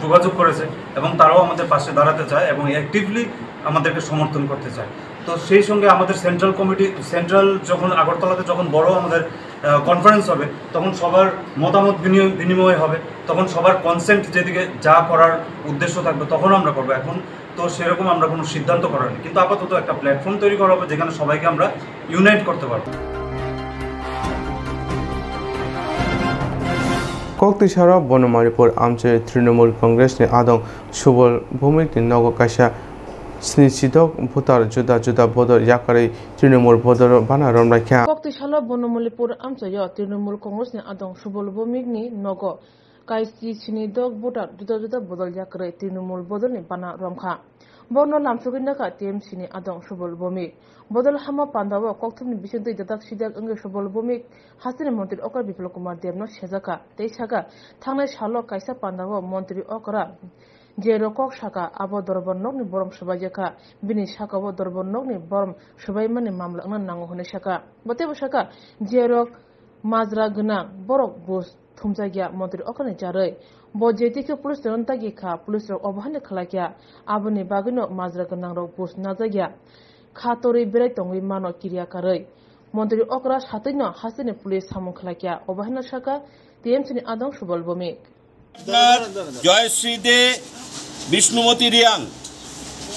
যোগাযোগ করেছে এবং তারাও আমাদের পাশে দাঁড়াতে চায় এবং অ্যাক্টিভলি আমাদেরকে সমর্থন করতে চায়। তো সেই সঙ্গে আমাদের সেন্ট্রাল কমিটি, সেন্ট্রাল যখন আগরতলাতে যখন বড় আমাদের, আহ, কনফারেন্স হবে, তখন সবার মতামত বিনিয়োগ, বিনিময় হবে, তখন সবার কনসেন্ট যেদিকে যা করার উদ্দেশ্য থাকবে, তখন আমরা করবো। এখন তো সেরকম আমরা কোনো সিদ্ধান্ত করা হয়নি, কিন্তু আপাতত একটা প্ল্যাটফর্ম তৈরি করা হবে যেখানে সবাইকে আমরা ইউনাইট করতে পারবো। Koktwi saro Bonomalipur amchoi Trinamool Congress ni adong Subol Bhowmik ni nogo kaisa sni sidok voter juda juda bodol yakarwi Trinamool bodol bana romlaikha. Koktwi salo Bonomalipur amchoio Trinamool Congress ni adong Subol Bhowmik ni nogo kaisi sini dok voter juda juda bodol yakarwi Trinamool bodolni bana romkha. Borokno lamsogwi nakha T M C ni adong Subol Bhowmik. Bodol hamo pandao kokthumni bisingtwi dadak sidak wngwi Subol Bhowmik hasteni montri okra Biplab Kumar Debno sejakha tei sakha, thangnai salo kaisa pandao montri okra jerok kok sakha, abo dorbar nokni borom swbaijakha, bini sakao dorbar nokni borom swbaimani mamla wngna nango hwnwi sakha. Bo teibo sakha, jerok majra gwnang borok bus thumjakya montri okrani charwi. Bo je twi khe police rokno dagi kha, police rok obo haino khlai kha. Aboni bagwino majra gwnang rok bus najakya. Kha torwi berai tongwi mano kiriya karwi. Montri okra satwino hasteni police samung khlai kha, obo haino sakha T M C ni adong Subol Bhowmik. আপনার জয়শ্রী দে, বিষ্ণুমতি রিয়াং,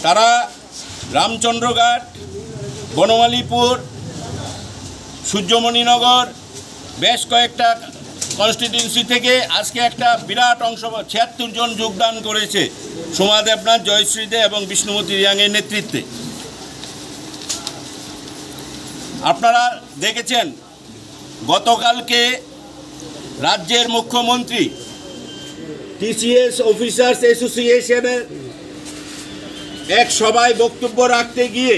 তারা রামচন্দ্রঘাট, বনমালীপুর, সূর্যমণিনগর, বেশ কয়েকটা কনস্টিটিউয়েন্সি থেকে আজকে একটা বিরাট অংশ, ছিয়াত্তর জন যোগদান করেছে সোমা দেবনাথ, জয়শ্রী দে এবং বিষ্ণুমতি রিয়াংয়ের নেতৃত্বে। আপনারা দেখেছেন, গতকালকে রাজ্যের মুখ্যমন্ত্রী টিসিএস অফিসার্স অ্যাসোসিয়েশনের এক সভায় বক্তব্য রাখতে গিয়ে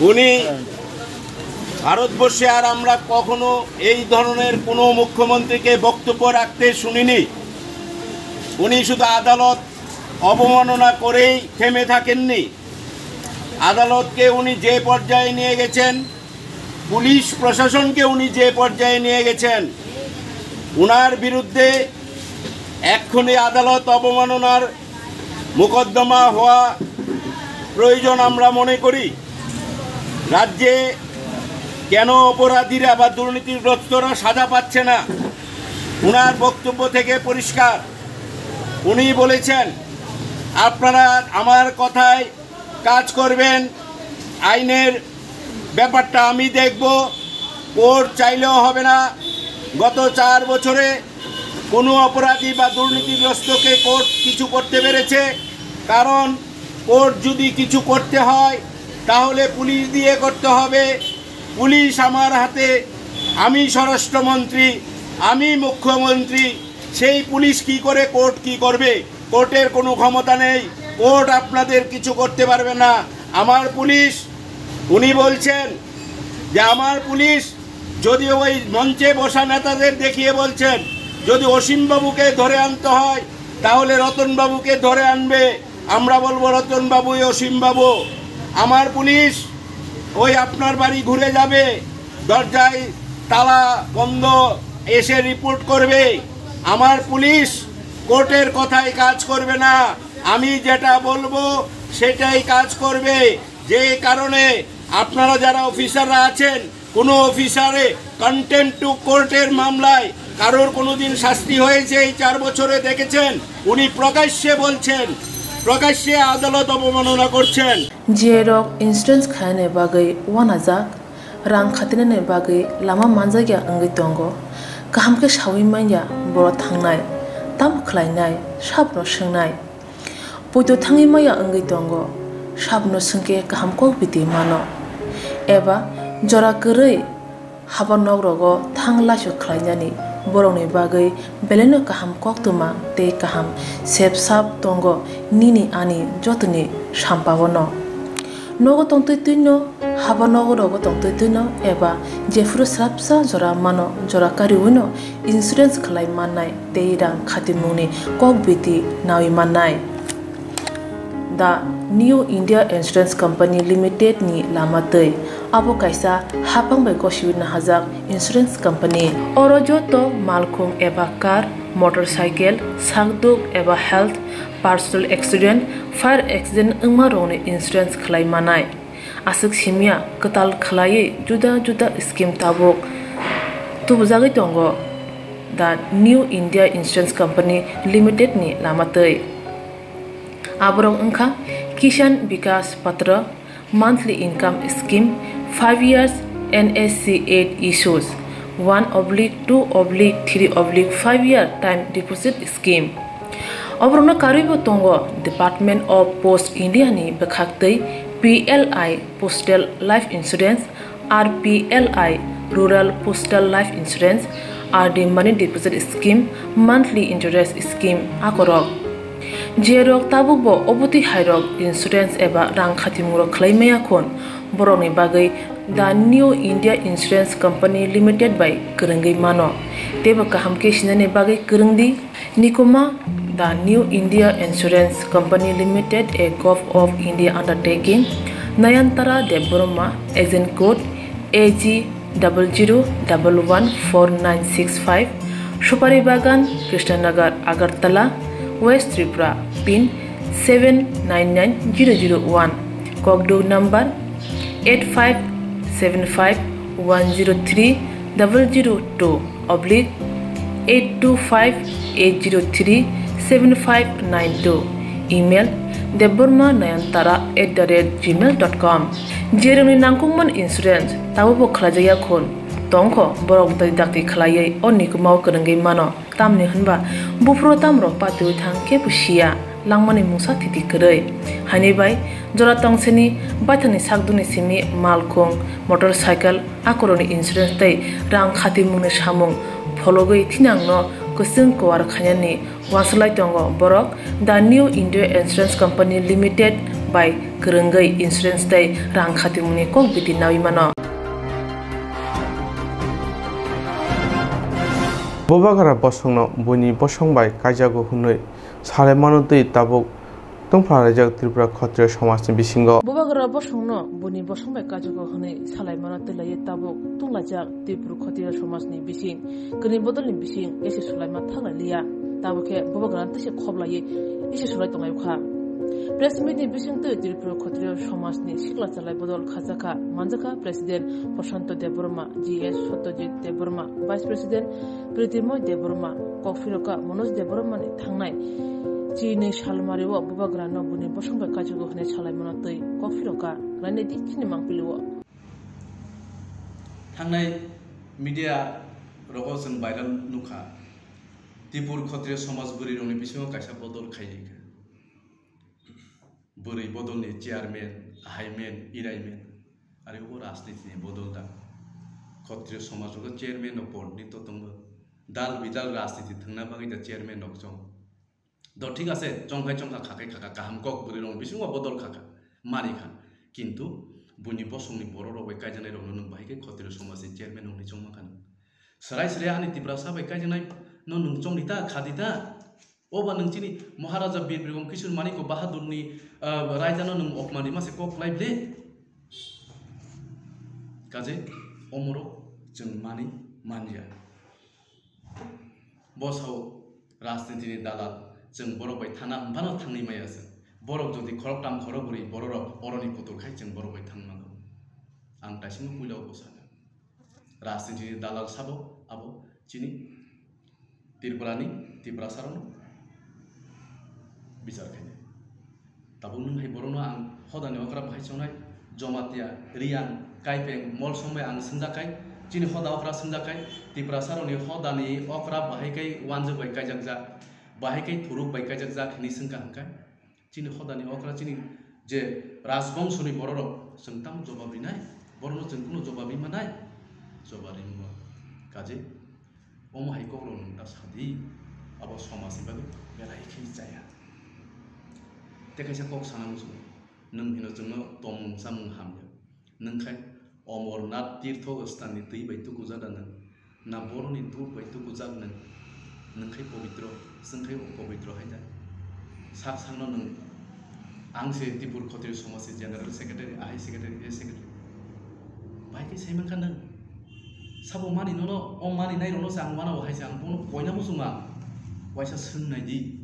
উনি ভারতবর্ষে আর আমরা কখনো এই ধরনের কোনো মুখ্যমন্ত্রীকে বক্তব্য রাখতে শুনিনি। উনি শুধু আদালত অবমাননা করেই থেমে থাকেননি, আদালতকে উনি যে পর্যায়ে নিয়ে গেছেন, পুলিশ প্রশাসনকে উনি যে পর্যায়ে নিয়ে গেছেন, ওনার বিরুদ্ধে এক্ষুনি আদালত অবমাননার মোকদ্দমা হওয়া প্রয়োজন আমরা মনে করি। রাজ্যে কেন অপরাধীরা বা দুর্নীতিগ্রস্তরা সাজা পাচ্ছে না, ওনার বক্তব্য থেকে পরিষ্কার। উনি বলেছেন, আপনারা আমার কথায় কাজ করবেন, আইনের ব্যাপারটা আমি দেখব, কোর্ট চাইলেও হবে না। গত চার বছরে কোনো অপরাধী বা দুর্নীতিগ্রস্তকে কোর্ট কিছু করতে পেরেছে? কারণ কোর্ট যদি কিছু করতে হয়, তাহলে পুলিশ দিয়ে করতে হবে। পুলিশ আমার হাতে, আমি স্বরাষ্ট্রমন্ত্রী, আমি মুখ্যমন্ত্রী, সেই পুলিশ কি করে কোর্ট কি করবে? কোর্টের কোনো ক্ষমতা নেই, কোর্ট আপনাদের কিছু করতে পারবে না। আমার পুলিশ, উনি বলছেন যে আমার পুলিশ, যদি ওই মঞ্চে বসা নেতাদের দেখিয়ে বলছেন, যদি অসীমবাবুকে ধরে আনতে হয়, তাহলে রতনবাবুকে ধরে আনবে। আমরা বলবো, "রতনবাবুই অসীমবাবু।" আমার পুলিশ ওই আপনার বাড়ি ঘুরে যাবে, দরজায় তালা বন্ধ, এসে রিপোর্ট করবে। আমার পুলিশ কোর্টের কথায় কাজ করবে না। আমি যেটা বলবো, সেটাই কাজ করবে। যে কারণে আপনারা যারা অফিসাররা আছেন, কোনো অফিসারে কন্টেম্প টু কোর্টের মামলায় কারোর কোনোদিন শাস্তি হয়েছে এই চার বছরে দেখেছেন? উনি প্রকাশ্যে বলছেন, প্রকাশ্যে আদালত অবমাননা করছেন। Jerok insurance khaina bagwi uanajak, rang khatinani bagwi lama manjakya wngwi tongo. Kaham khe saui manya borok thangnai, tamo khlainai, sabno swngnai. Poito thangwi maya wngwi tongo, sabno swngkhe kaham kok biti mano. Eba jora kwrwi haba nok rogo thang laisok khlainani borokni bagwi belaino kaham koktwma tei kaham sep sap tongo nini ani jotoni sampao no. Nogo tongtwi twino, haba nogo rogo tongtwi twino eba jephuru swrapsa jora mano, jora kariwino insurance khlai mannai tei rang khatimungni kok biti nawi mannai. The New India Insurance Company Limited ni lama twi, abo kaisa haphang bai gosiwi nahajak insurance company. Oro joto malkhung eba car, motorcycle, sakduk eba health, personal accident, fire accident wngma rokni insurance khlai manai. Aswk simya kwtal khlaiwi juda juda scheme tabuk tubujagwi tongo the New India Insurance Company Limited ni lama twi. Aborok wngkha Kisan Vikas Patra, monthly income scheme, five years N S C eight issues, one oblique two oblique three oblique five year time deposit scheme. Oborokno karwibo tongo Department of Post India ni bwkhaktwi P L I, Postal Life Insurance, R P L I, Rural Postal Life Insurance, R D Money Deposit Scheme, Monthly Interest Scheme akorok. Jerok tabukbo obotwi hairok insurance eba rang khatimungrok khlai maya khun, borokni bagwi The New India Insurance Company Limited bai kwrwngwi mano. Teibo kaham khe sinani bagwi kwrwng di. Nikuma, The New India Insurance Company Limited, a Govt of India undertaking, Nayantara Debbarma, agent code A G double zero double one four nine six five, Supari Bagan, Krishnanagar, Agartala, West Tripura, pin seven nine nine zero zero one, Kokduk number eight five seven five one zero three double zero two oblique eight two five eight zero three seven five nine two, email debbarma nayantara at the rate gmail dot com. Jerokni nangkukmani insurance tabukbo khlaijakya khun tongkho, borok dakti dakti khlaiwi o nikumao kwrwngwi mano. Tamni hwnba buphuru tamrok patiwi thang khe bo siya, langmani mungsa thiti kwrwi. Haini bai jora tongseni baithangni sakdukni simi malkhung, motorcycle, akorokni insurance tei rang khatimungni samung phologwi thinangno kwchwng kuar khainani uansuk lai tongo borok The New India Insurance Company Limited bai kwrwngwi insurance tei rang khatimungni kok biti naui mano. Bubagra bosongno buini bosong bai kaijago hwnwi salaimano twi tabuk tungphla laijak Tripura Khotriya somajni bisingo. Bubagra bosongno buini bosong bai kaijago hwnwi salaimano twi laiwi tabuk tunglaijak Tripura Khotriya somajni bising. Kwnwi bodolni bising ese sulaima thanglai liya. Tabuk khe bubagra tese khoblaiwi ese sulai tonglaio kha. Press meet ni bising twi Tripura Khotriya somajni sikla chalai bodol khajakha, manjakha President Prashanto Debbarma, G S Satyajit Debbarma, Vice President Pritimoy Debbarma, kokphirokha Manoj Debbarmani thangnai chinwi salmario bubagrano buini bosong bai kaijago hwnwi salaimano twi kokphirokha, nainai di chini mangpilio. Thangnai media rogo chwng viral nukha, Tripura Khotriya somaj bwrwirokni bisingo kaisa bodol khaijak kha. Bwrwi bodolni chairman, ahaiman, iraiman, ari obo rajniti ni bodol da. Khotriya somaj rogo chairman rok board ni to tongo. Dal bidal rajniti thwngna bagwi da chairman rok chong. Do thik ase, chongkhai chongkha, khakhai khakha, kaham kok bwrwi rok bisingo bodol khakha, mani kha. Kintu buini bosongni borok rok bai kaijaknai rokno nwng bahai khe Khotriya somajni chairman wngwi chongma kha nwng. Swrai swrai ani Tiprasa bai kaijaknai no nwng chongdi ta, khadi ta. Oba nwng chini Maharaja Bir Bikram Kishore Manikya Bahadurni, ah, raidano nwng opman rima se kok lai ble. Kaje omorok chwng mani manya. Bo sao rajnitini dalal, chwng borok bai thana hwnphano thangwi maya chwng. Borok jodi khoroktham khorokbrwi bororok oroni kutur khai chwng borok bai thang mano. Ang taisingo puila bo sakha. Rajnitini dalal sabo abo chini Tripurani, Tiprasarokno bichar khainai. Tabuk nwng hai borokno ang hodani okra bahai chongnai, Jamatia, Riyang, Kaipeng, Molsom bai ang swngjak kai, chini hoda okra swngjak kai, Tiprasarokni hodani okra bahai kai wanjwk bai kaijakjak, bahai kai thuruk bai kaijakjak hinwi swngkha hwnkhai, chini hodani okra chini je rajbongshoni bororok chwng tamo jobab rinai, borokno chwng kunu jobab ri manai, jobab ri mano. Kaje Omo hai kokrok nwng ta sadi, abo somajni bagwi belai khe chaya. Tei kaisa kok sana muchungo, nwng hino chwngno tongmung chamung hamya. Nwng khai Omornath tirtho sthanni twi bai tukujak da nwng, na boroni dud bai tukujak nwng, nwng khai pobitro, chwng khai opobitro hai da. Sak sakno nwng Ang se Tipur Khotri Somaj se General Secretary, ahai Secretary, e Secretary. Bai khe sai mankha nwng. Sabo mani nono, o mani nai rokno se ang wanao hai se ang bono koina muchunga. Waisa swng nai di.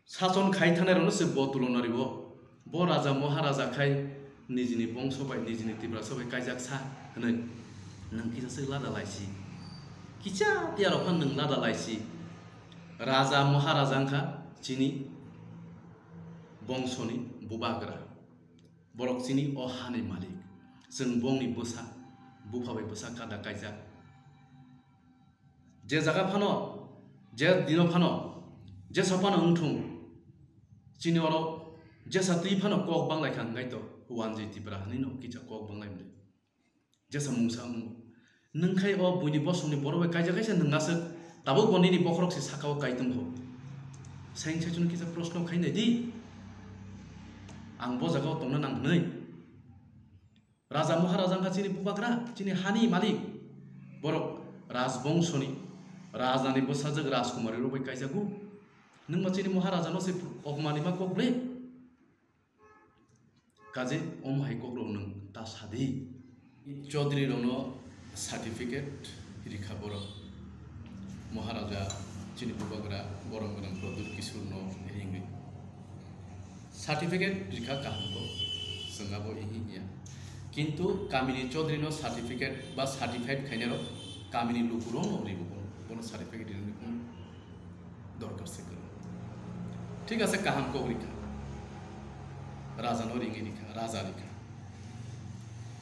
Sachon khai thanai rokno se bo tulona ribo. Bo raja Maharaja khai nijini bongso bai, nijini Tiprasa bai kaijak sa hwnwi. Nwng kisa se lada laisi. Kisa tiya rok phan nwng lada laisi. Raja Maharaja wngkha chini bongsoni bubagra, borok chini o hani malik, chwng bongni bwsa, bupha bai bwsa kada kaijak. Je jaga phano, je dino phano, jesa phano wngthung, chini oro jesa twi phano kok banglai kha, wngkhaito wanjwi Tipra hinwi no kisa kok banglai mwnwi. Jesa mungsa wngo. Nwng khai o buini bosongni borok bai kaisa kaisa nwng aswk, tabuk bo nini bokhorok se saka o kai tongkho. Saing saichung kisa proshno khai nai di. Ang bo jaga o tongna nang hwnwi. Raja Maharaja wngkha chini bubagra, chini hani malik. Borok rajbongsoni, rajani bwsajwk Rajkumari rok bai kaijago. Nwng ma chini Maharaja no se opmani ma kok ble? Kaje omo hai kokrok nwng ta sadi. Chaudhary rokno certificate rikha borok. Maharaja chini bubagra borom gwnang Pradyut Kishore no ringwi. Certificate rikha kaham kok, chwng abo ihi hiya. Kintu kamini Chaudhary no certificate ba certified khainai rok kamini lukurok no ribo bono, bono certificate rinani kunu dorkar se kwrwi. Thik ase, kaham kok rikha. Raja no ringwi rikha, raja rikha.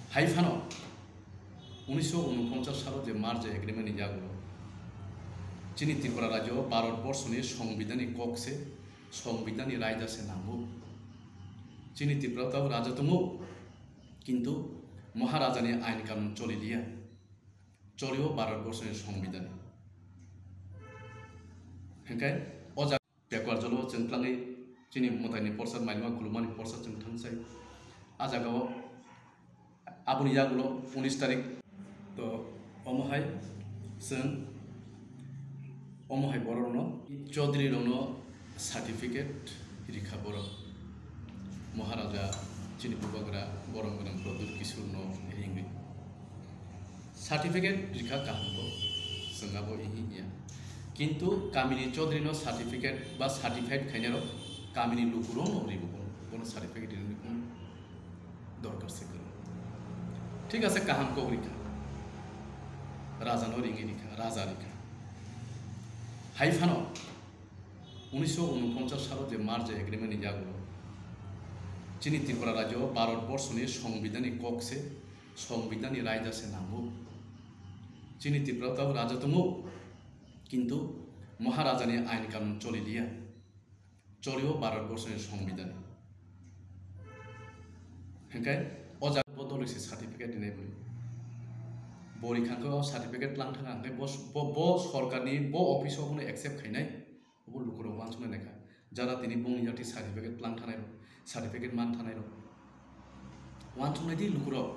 Hai phano unisho unoponchas salo je merger agreement ni yagulo chini Tripura rajyo Bharat borsoni songbidani kok se, songbidani raida se nango. Chini Tripura tao raja tongo, kintu Maharaja ni ain kanun choli liya. Choli o Bharat borsoni songbidani. Hingke o jaga Pekwar jolo chwng tlangwi chini mwtaini porsa, mailma khulumani porsa chwng thangsai. A jagao aboni yagulo unis tarik. To omo hai chwng omo hai borokno, Chaudhary rokno certificate rikha borok. Maharaja chini bubagra borom gwnang Pradyut Kishore no ringwi. Certificate rikha kaham kok, chwng abo ihi hiya. Kintu kamini Chaudhary no certificate ba certified khainai rok kamini lukurok no ribo bono, bono certificate rinani kunu dorkar se kwrwi. Thik ase, kaham kok rikha. Raja no ringwi rikha, raja rikha. Hai phano unisho unoponchas salo je merger agreement ni yagulo chini Tripura rajyo Bharat borsoni songbidani kok se, songbidani raida se nango. Chini Tripura tao raja tongo, kintu Maharaja ni ain kanun choli liya. Choli o Bharat borsoni songbidani. Hingke o jaga bo dol se certificate rinai bwrwi. Bo rikha khe o certificate tlang thang hingke bo, bo, bo sorkarni bo office o bono accept khainai. Obo lukurok uansuknai naikha. Jara tini bongni jati certificate tlang thanai rok, certificate man thanai rok. Uansuknai di lukurok.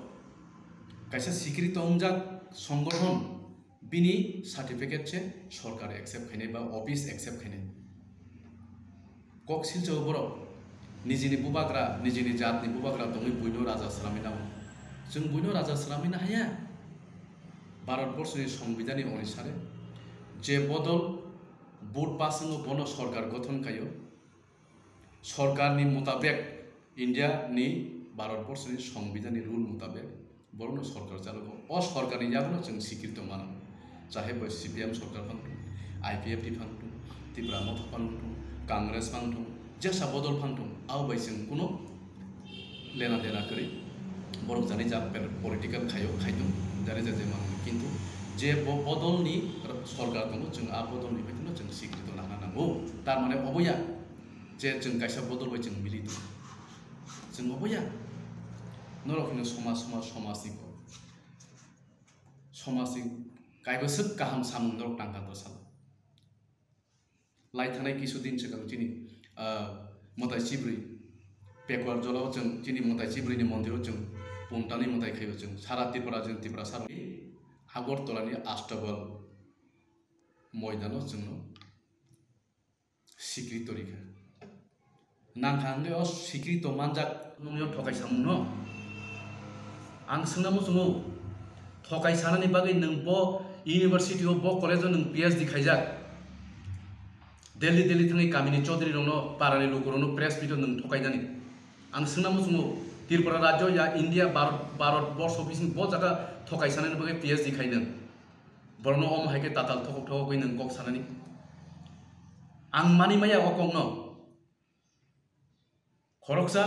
Kaisa sikrito wngjak songgothon bini certificate se sorkar accept khainai ba office accept khainai. Kok silchao borok nijini bubagra, nijini jatni bubagra tongwi buino raja sramwi nango. Chwng buino raja sramwi nahaya. Bharat borsoni songbidani onisare je bodol vote pass wngo bono sorkar gothon khaio. Sorkarni mutabek, India ni Bharat borsoni songbidani rule mutabek borokno sorkar chalogo. O sorkarni yagulo chwng sikrito mano. Chahe bai C P M sorkar phang thung, I P F T phang thung, Tipra Motha phang thung, Congress phang thung, jesa bodol phang thung, abo bai chwng kuno lena dena kwrwi. Borok jani ja per-, political khaio, khaitung, jani ja je mano. Kintu je bo-, bodolni sorkar tongo, chwng a bodolni bai chwng sikrito nahna nango. Tar mane obo ya je chwng kaisa bodol bai chwng mili tongo. Chwng obo ya. Norok hino somaj, somaj, somajni kok. Somajni kaibo swk kaham samung norok tang tang salo. Lai thanai kisu din swkang chini, ah, mwtai chibrwi Pekwar jolao chwng chini mwtai chibrwini mondiro chwng puntanwi mwtai khaio chwng sara Tripura chwng Tiprasa rok Agartala ni Astabal moidano chwngno sikrito rikha. Nangkha hwnkhe o sikrito manjak nungyo thokai samungno. Ang swngna muchungo, thokai sanani bagwi nwng bo university o, bo college o nwng P H D khaijak. Delhi, Delhi thangwi kamini chaudhary rokno, parani lukurokno press meet o nwng thokainani. Ang swngna muchungo, Tripura rajyo ya India, Bharat, Bharat borsho bising bo jaga thokai sanani bagwi P H D khai nwng. Borokno omo hai khe tatal thokok thokogwi nwng kok sanani. Ang mani maya o kokno. Khoroksa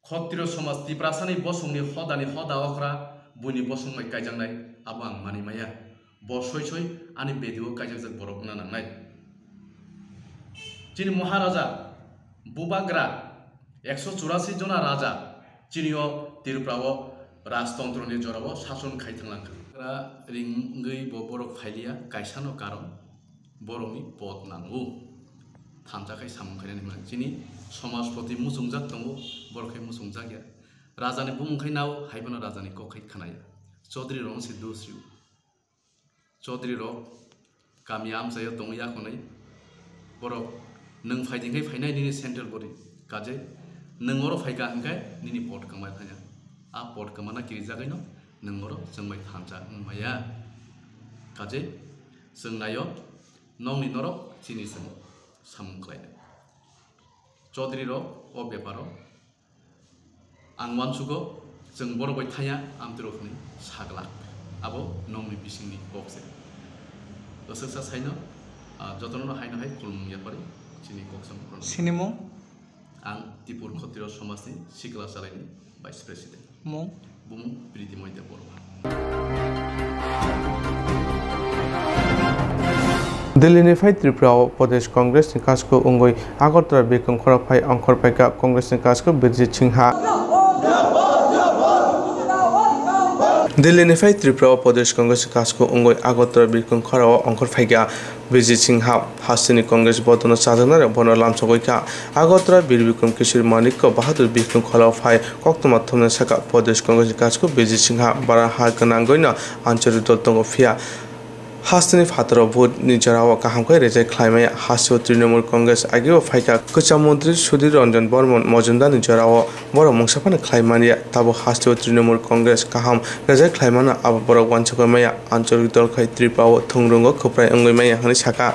Khattiyo somaj Tiprasani bosongni hodani hoda okra buini bosong bai kaijaknai, abo ang mani maya. Bo soi soi ani bedi o kaijakjak borok wngna nangnai. Chini Maharaja, Bubagra, ekso churasi jona raja, chini o Tripura o rajtontro ni jora o sason khai thang langkha. Ra ringwi bo borok phailiya, kaisa no karon, borok ni pot nango. Thansa khai samung khainani hwnwi chini somajpoti muchungjak tongo, borok khai muchungjak ya. Raja ni bumung khai nao, hai bono raja ni kok khai khnaya. Chaudhary rok se dusriu. Chaudhary rok kami amchaio tongwi yakhunwi borok nwng phaidi hwnkhe phainai nini central body, kaje nwng oro phaikha hwnkhe nini pot kwmai phaiya. A pot kwmana kirijagwino nwng oro chwngbai thansa wngmaya. Kaje chwng naio nokni norok chini chwng samung khlainai. Chaudhary rok o beparo ang uansugo, chwng borok bai thaya amtwrok hwnwi saglak. Abo nokni bisingni kok se. Kwchwksa saino, ah, jotono haino hai khulumung yapari chini kok samung khulumung. Sinimung? Ang Tipur Khattiyo somajni sikla salaini Vice President. Mung? Bumung Pritimoy Debbarma. Delhi ni phai Tripura o Pradesh Congress ni kasku wngwi Agartala birkong khoro phai ongkhor phaikha Congress ni kasku Birjit Singha. Delhi ni phai Tripura o Pradesh Congress ni kasku wngwi Agartala birkong khoro o ongkhor phaikha Birjit Singha. Hasteni Congress bodono chajaknai rok bono lamsogwi kha. Agartala Bir Bikram Kishore Manikya Bahadur birkong khoro phai koktwma thumnai sakha Pradesh Congress ni kasku Birjit Singha bara ha gwnangwino anchalik dol tongo phiya. Hasteni phataro vote ni jorao kaham khe reject khlaimaya. Hasteo Trinamool Congress ageo phaikha kwcham montri Sudhir Ranjan Barman Majumdar ni jorao borok mungsa phano khlai manya. Tabuk hasteo Trinamool Congress kaham reject khlaimano abo borok uansukwi maya. Anchalik dol khai Tripura o thungrwngo khwprai wngwi maya hwnwi sakha.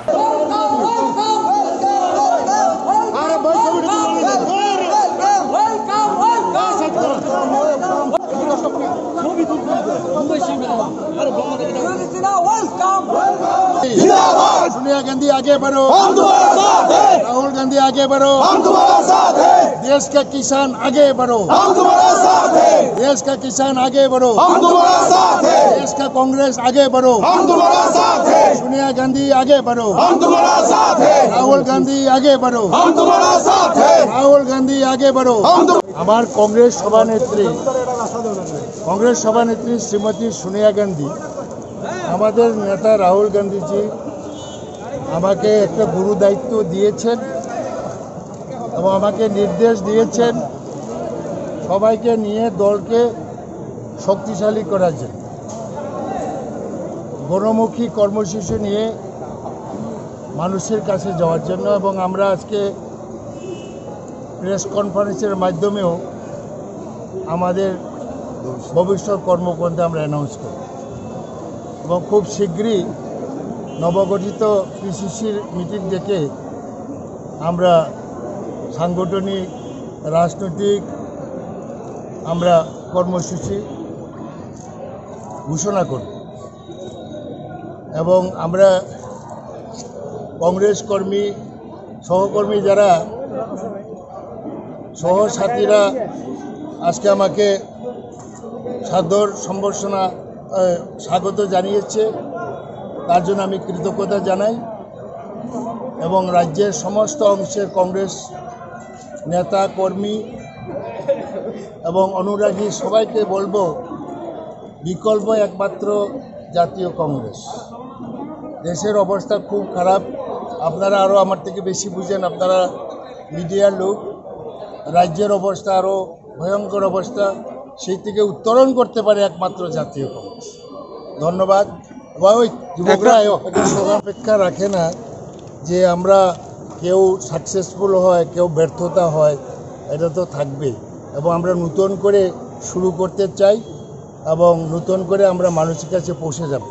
Welcome. Sonia Gandhi, आगे बढ़ो। हम तुम्हारा साथ हैं। राहुल गांधी, आगे बढ़ो। हम तुम्हारा साथ हैं। देश का किसान, आगे बढ़ो। हम तुम्हारा साथ हैं। देश का किसान, आगे बढ़ो। हम तुम्हारा साथ हैं। देश का कांग्रेस, आगे बढ़ो। हम तुम्हारा साथ हैं। सोनिया गांधी, आगे बढ़ो। हम तुम्हारा साथ हैं। राहुल गांधी, आगे बढ़ो। हम तुम्हारा साथ हैं। राहुल गांधी, आगे बढ़ो। हम तुम- আমার কংগ্রেস সভানেত্রী, কংগ্রেস সভানেত্রী শ্রীমতী সোনিয়া গান্ধী, আমাদের নেতা রাহুল গান্ধীজি আমাকে একটা গুরু দায়িত্ব দিয়েছেন এবং আমাকে নির্দেশ দিয়েছেন সবাইকে নিয়ে দলকে শক্তিশালী করার জন্য। গণমুখী কর্মসূচি নিয়ে মানুষের কাছে যাওয়ার জন্য। এবং আমরা আজকে প্রেস কনফারেন্সের মাধ্যমেও আমাদের ভবিষ্যৎ কর্মপন্থা আমরা অ্যানাউন্স করব এবং খুব শীঘ্রই নবগঠিত পিসিসির মিটিং ডেকে আমরা সাংগঠনিক, রাজনৈতিক আমরা কর্মসূচি ঘোষণা করব। এবং আমরা কংগ্রেস কর্মী, সহকর্মী যারা, সহসাথীরা আজকে আমাকে সাদর সম্বর্ধনা, আহ, স্বাগত জানিয়েছে, তার জন্য আমি কৃতজ্ঞতা জানাই। এবং রাজ্যের সমস্ত অংশের কংগ্রেস নেতা, কর্মী এবং অনুরাগী সবাইকে বলবো, বিকল্প একমাত্র জাতীয় কংগ্রেস। দেশের অবস্থা খুব খারাপ, আপনারা আরও আমার থেকে বেশি বুঝেন, আপনারা মিডিয়ার লোক। রাজ্যের অবস্থা আরও ভয়ঙ্কর অবস্থা, সেই থেকে উত্তরণ করতে পারে একমাত্র জাতীয় কংগ্রেস। ধন্যবাদ। বাবা, ওই যুবকরা একটা আয়ো। এটা সবার অপেক্ষা রাখে না যে আমরা কেউ সাকসেসফুল হয়, কেউ ব্যর্থতা হয়, এটা তো থাকবেই। এবং আমরা নতুন করে শুরু করতে চাই এবং নতুন করে আমরা মানুষের কাছে পৌঁছে যাব।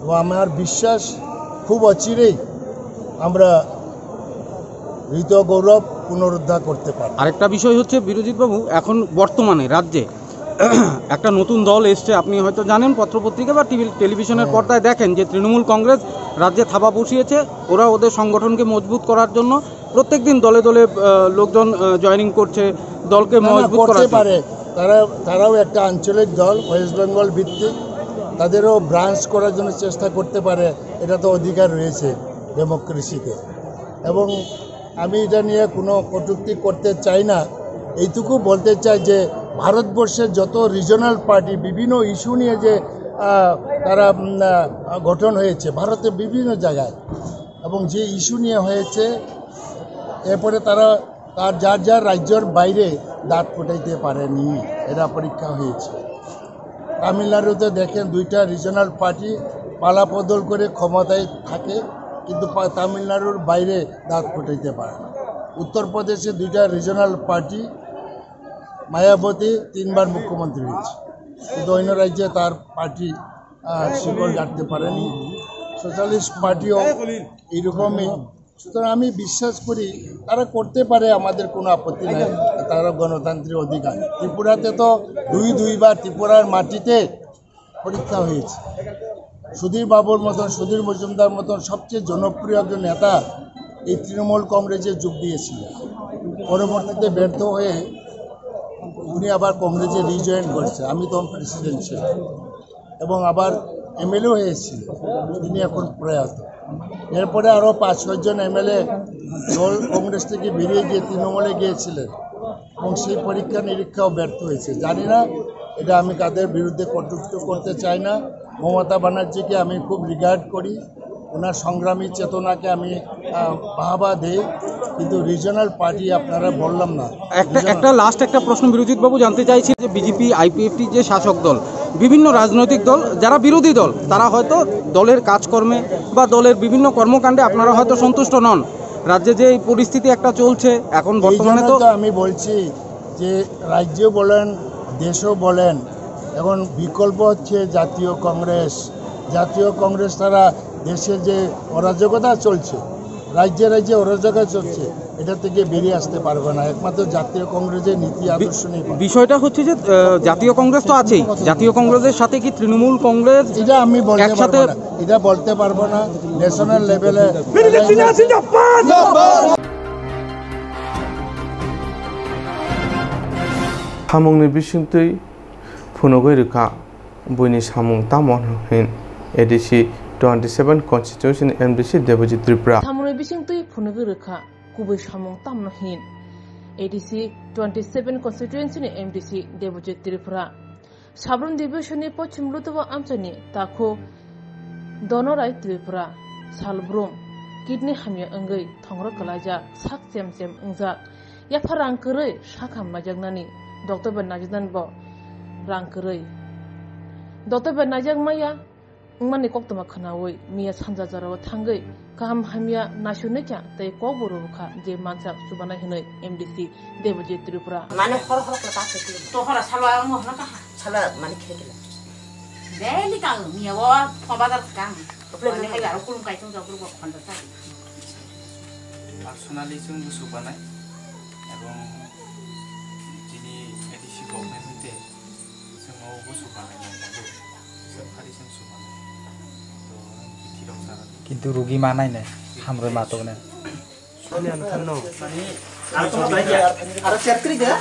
এবং আমার বিশ্বাস, খুব অচিরেই আমরা হৃত গৌরব পুনরুদ্ধার করতে পারব। আরেকটা বিষয় হচ্ছে, বিরজিৎ বাবু, এখন বর্তমানে রাজ্যে একটা নতুন দল এসছে, আপনি হয়তো জানেন, পত্রপত্রিকা বা টিভি, টেলিভিশনের হ্যাঁ। পর্দায় দেখেন যে তৃণমূল কংগ্রেস রাজ্যে থাবা বসিয়েছে। ওরা ওদের সংগঠনকে মজবুত করার জন্য প্রত্যেকদিন দলে দলে, আহ, লোকজন, আহ, জয়েনিং করছে দলকে না, না, মজবুত করার করতে জন্য। পারে। তারা, তারাও একটা আঞ্চলিক দল, ওয়েস্ট বেঙ্গল ভিত্তিক, তাদেরও ব্রাঞ্চ করার জন্য চেষ্টা করতে পারে, এটা তো অধিকার রয়েছে ডেমোক্রেসিতে। এবং আমি এটা নিয়ে কোনো কটূক্তি করতে চাই না, এইটুকু বলতে চাই যে ভারতবর্ষের যত রিজনাল পার্টি বিভিন্ন ইস্যু নিয়ে যে, আহ, তারা, উম, আহ, গঠন হয়েছে ভারতের বিভিন্ন জায়গায়, এবং যে ইস্যু নিয়ে হয়েছে, এরপরে তারা তার যার যার রাজ্যর বাইরে দাঁত ফুটাইতে পারেনি, এটা পরীক্ষা হয়েছে। তামিলনাড়ুতে দেখেন, দুইটা রিজনাল পার্টি পালাবদল করে ক্ষমতায় থাকে, কিন্তু পা-, তামিলনাড়ুর বাইরে দাঁত ফুটাইতে পারে না। উত্তরপ্রদেশে দুইটা রিজনাল পার্টি, মায়াবতী তিনবার মুখ্যমন্ত্রী হয়েছে, কিন্তু অন্য রাজ্যে তার পার্টি, আহ, শিকড় গাড়তে পারেনি। সোশ্যালিস্ট পার্টিও এইরকমই। সুতরাং আমি বিশ্বাস করি তারা করতে পারে, আমাদের কোনো আপত্তি নাই, তারা গণতান্ত্রিক অধিকার। ত্রিপুরাতে তো দুই দুইবার ত্রিপুরার মাটিতে পরীক্ষা হয়েছে। সুধীর বাবুর মতন, সুধীর মজুমদার মতন সবচেয়ে জনপ্রিয় একজন নেতা এই তৃণমূল কংগ্রেসে যোগ দিয়েছিলেন। পরবর্তীতে ব্যর্থ হয়ে উনি আবার কংগ্রেসে রিজয়েন করেছে, আমি তখন প্রেসিডেন্ট ছিলাম, এবং আবার এমএলএ হয়েছিল। তিনি এখন প্রয়াত। এরপরে আরও পাঁচ ছয়জন এমএলএ দল কংগ্রেস থেকে বেরিয়ে গিয়ে তৃণমূলে গিয়েছিলেন, এবং সেই পরীক্ষা নিরীক্ষাও ব্যর্থ হয়েছে। জানি না, এটা আমি তাদের বিরুদ্ধে কটূক্তি করতে চাই না। মমতা ব্যানার্জিকে আমি খুব রিগার্ড করি, ওনার সংগ্রামী চেতনাকে আমি, আহ, বাহবা দেই, কিন্তু রিজনাল পার্টি আপনারা বললাম না। একটা, রিজনাল একটা লাস্ট একটা প্রশ্ন বিরোজিত বাবু জানতে চাইছি যে বিজেপি, আইপিএফটি যে শাসক দল, বিভিন্ন রাজনৈতিক দল, যারা বিরোধী দল, তারা হয়তো দলের কাজকর্মে বা দলের বিভিন্ন কর্মকাণ্ডে আপনারা হয়তো সন্তুষ্ট নন। রাজ্যে যে এই পরিস্থিতি একটা চলছে এখন এই বর্তমানে, জন্য তো তো আমি বলছি যে রাজ্য বলেন, দেশও বলেন, এখন বিকল্প হচ্ছে জাতীয় কংগ্রেস। জাতীয় কংগ্রেস ছাড়া দেশে যে অরাজকতা চলছে, রাজ্যে রাজ্যে অরাজকতা চলছে, এটা থেকে বেরিয়ে আসতে পারবে না। একমাত্র জাতীয় কংগ্রেসের নীতি বি-, আদর্শ নিয়ে পারবে। বিষয়টা হচ্ছে যে, আহ, জাতীয় কংগ্রেস তো আছেই, জাতীয় কংগ্রেসের সাথে কি তৃণমূল কংগ্রেস এটা আমি বলতে একসাথে পারবো না, এটা বলতে পারবো না। ন্যাশনাল লেভেলে Samungni bisingtwi phunugwi rwkha, buini samung tamo hwn hin A D C twenty seven constituency ni M D C Debojit Tripura. Samungni bisingtwi phunugwi rwkha, kubui samung tamno hin A D C twenty seven constituency ni M D C Debojit Tripura. Sabrum Division ni Pochim Lutuwa amchaini takhuk Donorai Tripura salbrum kidney hamya wngwi thongro kwlaijak, sak chem chem wngjak. Yapha rang kwrwi sakham naijaknani, doctor bai naijaknani bo rang kwrwi. Doctor bai naijakmaya wngmani koktwma khwnawi miya sanja jorao thangwi kaham hamya naisugwi kha tei kokbo rwkha je mansak chubanai hwnwi M D C Debojit Tripura. Mane hor hor khe ta se khe. To hora salwa ang hona ka. Salwa mane khe khe. Daily ka miya o phone bazar ka. Mane hai aro kulum kai chung jok ruk khonda sa. Personally chung bu subanai. Ebong jini A D C government hwnkhe chung o bu subanai. Sir phari chung subanai. To thirok sara. Kintu rugi manai ne, hamroi matok ne. Ani ano thanno. Aro chair kwrwi de?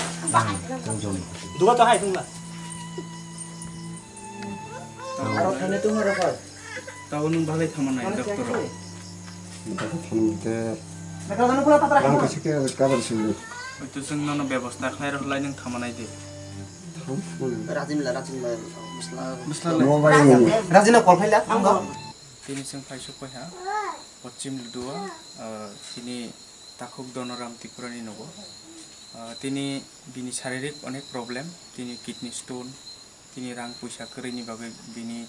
Duga to hai thungla. Aro thani tung ro kha. Tao nwng bagwi thamanai doctor rok. Thaman de. Rang kaisa khe cover sili. Hoito chwng nono bebosta khlai rw khlai nwng thamanai de. Rajimla, Rajimla, Musla. Musla. Rajina call phaila. Tini chwng phai suk phai ha. Pochim Ludua, ah, chini takhuk Donoram Tripurani nogo. Ah, tini bini saririk onek problem, tini kidney stone, tini rang puisa kwrwini bagwi bini,